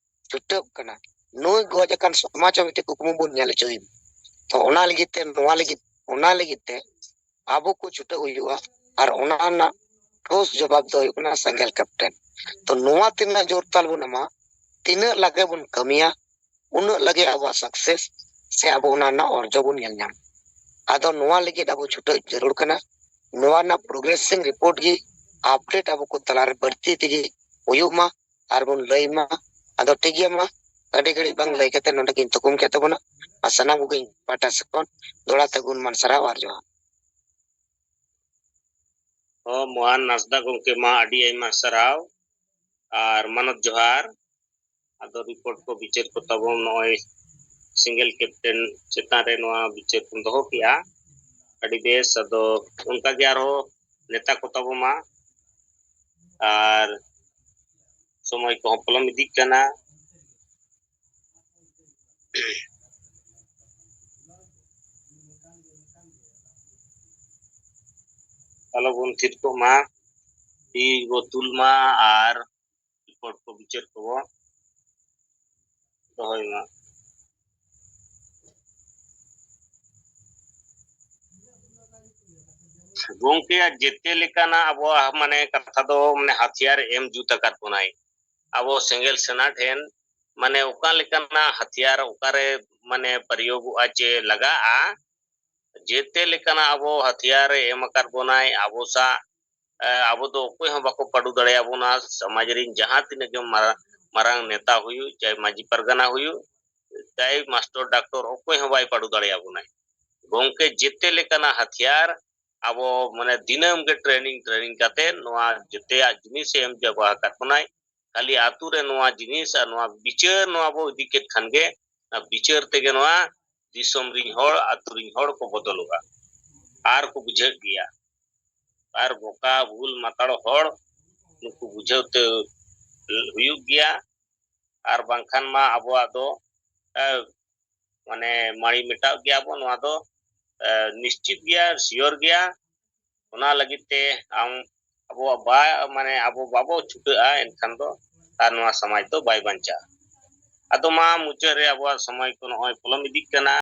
ᱪᱷᱩᱴᱟᱹᱜ ᱠᱟᱱᱟ, ᱱᱩᱭ ᱜᱚᱡ ᱟᱠᱟᱱ ᱥᱚᱢᱟᱡᱽ ᱦᱚᱸ ᱢᱤᱫᱴᱮᱱ ᱠᱩᱠᱢᱩ ᱵᱚᱱ ᱧᱮᱞ ᱦᱚᱪᱚᱭᱮ᱾ ᱛᱚ ᱚᱱᱟ ᱞᱟᱹᱜᱤᱫ ᱛᱮ, ᱱᱚᱣᱟ ᱞᱟᱹᱜᱤᱫ, ᱚᱱᱟ ᱞᱟᱹᱜᱤᱫ ᱛᱮ ᱟᱵᱚ ᱠᱚ ᱪᱷᱩᱴᱟᱹᱣ ᱦᱩᱭᱩᱜᱼᱟ᱾ ᱟᱨ ᱚᱱᱟ ᱨᱮᱱᱟᱜ ᱴᱷᱳᱥ ᱡᱚᱵᱟᱵ ᱫᱚ ᱦᱩᱭᱩᱜ ᱠᱟᱱᱟ ᱥᱮᱸᱜᱮᱞ ᱠᱮᱯᱴᱮᱱ᱾ ᱛᱚ ᱱᱚᱣᱟ ᱛᱤᱱᱟᱹᱜ ᱡᱳᱨ ᱛᱟᱞ ᱵᱚᱱ ᱮᱢᱟ, ᱛᱤᱱᱟᱹᱜ ᱞᱟᱜᱮ ᱵᱚᱱ ᱠᱟᱹᱢᱤᱭᱟ, ᱩᱱᱟᱹᱜ ᱞᱟᱜᱮ ᱟᱵᱚᱣᱟᱜ ᱥᱟᱠᱥᱮᱥ ᱥᱮ ᱟᱵᱚ ᱚᱱᱟ ᱨᱮᱱᱟᱜ ᱚᱨᱡᱚ ᱵᱚᱱ ᱧᱮᱞ ᱧᱟᱢᱟ᱾ ᱟᱫᱚ ᱱᱚᱣᱟ ᱞᱟᱹᱜᱤᱫ ᱟᱵᱚ ᱪᱷᱩᱴᱟᱹᱣ ᱡᱟᱹᱨᱩᱲ ᱠᱟᱱᱟ᱾ ᱱᱚᱣᱟ ᱨᱮᱱᱟᱜ ᱯᱨᱳᱜᱨᱮᱥᱤᱝ ᱨᱤᱯᱳᱨᱴ ᱜᱮ ᱟᱯᱰᱮᱴ ᱟᱵᱚ ᱠᱚ ᱛᱟᱞᱟᱨᱮ ᱵᱟᱹᱲᱛᱤ ᱛᱮᱜᱮ ᱦᱩᱭᱩᱜ ᱢᱟ, ᱟᱨ ᱵᱚᱱ ᱞᱟᱹᱭ ᱢᱟ᱾ ᱟᱫᱚ ᱴᱷᱤᱠ ᱜᱮᱭᱟ, ᱢᱟ ᱟᱹᱰᱤ ᱜᱷᱟᱹᱲᱤᱡ ᱵᱟᱝ ᱞᱟᱹᱭ ᱠᱟᱛᱮ ᱱᱚᱰᱮ ᱜᱤᱧ ᱛᱷᱩᱠᱩᱢ ᱠᱮᱫ ᱛᱟᱵᱚᱱᱟ᱾ ᱟᱨ ᱥᱟᱱᱟᱢ ᱠᱚᱜᱮ ᱤᱧ ᱯᱟᱦᱴᱟ ᱥᱮᱫ ᱠᱷᱚᱱ ᱫᱚᱦᱲᱟ ᱛᱮ ᱜᱩᱱ ᱢᱟᱱ ᱥᱟᱨᱦᱟᱣ ᱟᱨ ᱡᱚᱦᱟᱨ᱾ ᱦᱚᱸ, ᱢᱚᱦᱟᱱ ᱦᱟᱸᱥᱫᱟ ᱜᱚᱢᱠᱮ, ᱢᱟ ᱟᱹᱰᱤ ᱟᱭᱢᱟ ᱥᱟᱨᱦᱟᱣ ᱟᱨ ᱢᱟᱱᱚᱛ ᱡᱚᱦᱟᱨ᱾ ᱟᱫᱚ ᱨᱤᱯᱳᱨᱴ ᱠᱚ ᱵᱤᱪᱟᱹᱨ ᱠᱚ ᱛᱟᱵᱚᱱ ᱱᱚᱜᱼᱚᱭ ᱥᱤᱸᱜᱮᱞ ᱠᱮᱯᱴᱮᱱ ᱪᱮᱛᱟᱱ ᱨᱮ ᱱᱚᱣᱟ ᱵᱤᱪᱟᱹᱨ ᱠᱚ ᱫᱚᱦᱚ ᱠᱮᱜᱼᱟ᱾ ᱟᱹᱰᱤ ᱵᱮᱥ, ᱟᱫᱚ ᱚᱱᱠᱟ ᱜᱮ ᱟᱨᱦᱚᱸ ᱱᱮᱛᱟ ᱠᱚ ᱛᱟᱵᱚ ᱢᱟ, ᱟᱨ ᱥᱚᱢᱚᱭ ᱠᱚᱦᱚᱸ ᱯᱚᱞᱚᱢ ᱤᱫᱤᱜ ᱠᱟᱱᱟ᱾ ᱟᱞᱚ ᱵᱚᱱ ᱛᱷᱤᱨ ᱠᱚᱜ ᱢᱟ, ᱛᱤ ᱵᱚ ᱛᱩᱞ ᱢᱟ ᱟᱨ ᱨᱤᱯᱳᱨᱴ ᱠᱚ ᱵᱤᱪᱟᱹᱨ ᱠᱚᱵᱚ ᱫᱚᱦᱚᱭ ᱢᱟ᱾ ᱜᱚᱝᱠᱮ, ᱡᱮᱛᱮ ᱞᱮᱠᱟᱱᱟᱜ ᱟᱵᱚᱣᱟᱜ ᱢᱟᱱᱮ ᱠᱟᱛᱷᱟ ᱫᱚ ᱢᱟᱱᱮ ᱦᱟᱛᱤᱭᱟᱨ ᱮᱢ ᱡᱩᱛ ᱟᱠᱟᱫ ᱵᱚᱱᱟᱭ᱾ ᱟᱵᱚ ᱥᱮᱸᱜᱮᱞ ᱥᱮᱱᱟ ᱴᱷᱮᱱ ᱢᱟᱱᱮ ᱚᱠᱟ ᱞᱮᱠᱟᱱᱟᱜ ᱦᱟᱛᱤᱭᱟᱨ ᱚᱠᱟᱨᱮ ᱢᱟᱱᱮ ᱯᱨᱚᱭᱳᱜᱚᱜᱼᱟ ᱪᱮ ᱞᱟᱜᱟᱜᱼᱟ, ᱡᱮᱛᱮ ᱞᱮᱠᱟᱱᱟᱜ ᱟᱵᱚ ᱦᱟᱛᱤᱭᱟᱨ ᱮ ᱮᱢ ᱟᱠᱟᱫ ᱵᱚᱱᱟᱭ ᱟᱵᱚ ᱥᱟᱶ᱾ ᱮ, ᱟᱵᱚ ᱫᱚ ᱚᱠᱚᱭ ᱦᱚᱸ ᱵᱟᱠᱚ ᱯᱟᱹᱰᱩ ᱫᱟᱲᱮᱭᱟᱵᱚᱱᱟ᱾ ᱥᱚᱢᱟᱡᱽ ᱨᱮᱱ ᱡᱟᱦᱟᱸ ᱛᱤᱱᱟᱹᱜ ᱜᱮ ᱢᱟᱨᱟᱝ, ᱢᱟᱨᱟᱝ ᱱᱮᱛᱟ ᱦᱩᱭᱩᱜ, ᱪᱟᱦᱮ ᱢᱟᱹᱡᱷᱤ ᱯᱟᱨᱜᱟᱱᱟ ᱦᱩᱭᱩᱜ, ᱫᱟᱭ ᱢᱟᱥᱴᱚᱨ ᱰᱟᱠᱛᱚᱨ ᱚᱠᱚᱭ ᱦᱚᱸ ᱵᱟᱭ ᱯᱟᱹᱰᱩ ᱫᱟᱲᱮᱭᱟᱵᱚᱱᱟᱭ᱾ ᱜᱚᱢᱠᱮ ᱡᱮᱛᱮ ᱞᱮᱠᱟᱱᱟᱜ ᱦᱟᱛᱤᱭᱟᱨ ᱟᱵᱚ ᱢᱟᱱᱮ ᱫᱤᱱᱟᱹᱢ ᱜᱮ training training ᱠᱟᱛᱮ ᱱᱚᱣᱟ ᱡᱮᱛᱮᱭᱟᱜ ᱡᱤᱱᱤᱥ ᱮ ᱮᱢ ᱪᱟᱵᱟ ᱟᱠᱟᱫ ᱵᱚᱱᱟᱭ᱾ ᱠᱷᱟᱹᱞᱤ ᱟᱛᱳ ᱨᱮ ᱱᱚᱣᱟ ᱡᱤᱱᱤᱥ ᱟᱨ ᱱᱚᱣᱟ ᱵᱤᱪᱟᱹᱨ ᱱᱚᱣᱟ ᱵᱚ ᱤᱫᱤ ᱠᱮᱫ ᱠᱷᱟᱱ ᱜᱮ ᱚᱱᱟ ᱵᱤᱪᱟᱹᱨ ᱛᱮᱜᱮ ᱱᱚᱣᱟ ᱫᱤᱥᱚᱢ ᱨᱤᱱ ᱦᱚᱲ, ᱟᱛᱳ ᱨᱤᱱ ᱦᱚᱲ ᱠᱚ ᱵᱚᱫᱚᱞᱚᱜᱼᱟ ᱟᱨ ᱠᱚ ᱵᱩᱡᱷᱟᱹᱜ ᱜᱮᱭᱟ᱾ ᱟᱨ ᱵᱚᱠᱟ ᱵᱷᱩᱞ ᱢᱟᱛᱟᱲ ᱦᱚᱲ ᱱᱩᱠᱩ ᱵᱩᱡᱷᱟᱹᱣ ᱛᱮ ᱦᱩᱭᱩᱜ ᱜᱮᱭᱟ᱾ ᱟᱨ ᱵᱟᱝᱠᱷᱟᱱ ᱢᱟ ᱟᱵᱚᱣᱟᱜ ᱫᱚ ᱮ, ᱢᱟᱱᱮ ᱢᱟᱹᱲᱤ ᱢᱮᱴᱟᱣ ᱜᱮᱭᱟ ᱵᱚ, ᱱᱚᱣᱟ ᱫᱚ ᱮ, ᱱᱤᱥᱪᱤᱛ ᱜᱮᱭᱟ, ᱥᱤᱭᱳᱨ ᱜᱮᱭᱟ᱾ ᱚᱱᱟ ᱞᱟᱹᱜᱤᱫ ᱛᱮ ᱟᱢ ᱟᱵᱚᱣᱟᱜ ᱵᱟ ᱢᱟᱱᱮ ᱟᱵᱚ ᱵᱟᱵᱚ ᱪᱷᱩᱴᱟᱹᱜᱼᱟ ᱮᱱᱠᱷᱟᱱ ᱫᱚ ᱟᱨ ᱱᱚᱣᱟ ᱥᱚᱢᱟᱡᱽ ᱫᱚ ᱵᱟᱭ ᱵᱟᱧᱪᱟᱜᱼᱟ᱾ ᱟᱫᱚ ᱢᱟ ᱢᱩᱪᱟᱹᱫ ᱨᱮ ᱟᱵᱚᱣᱟᱜ ᱥᱚᱢᱚᱭ ᱠᱚ ᱱᱚᱜᱼᱚᱭ ᱯᱚᱞᱚᱢ ᱤᱫᱤᱜ ᱠᱟᱱᱟ᱾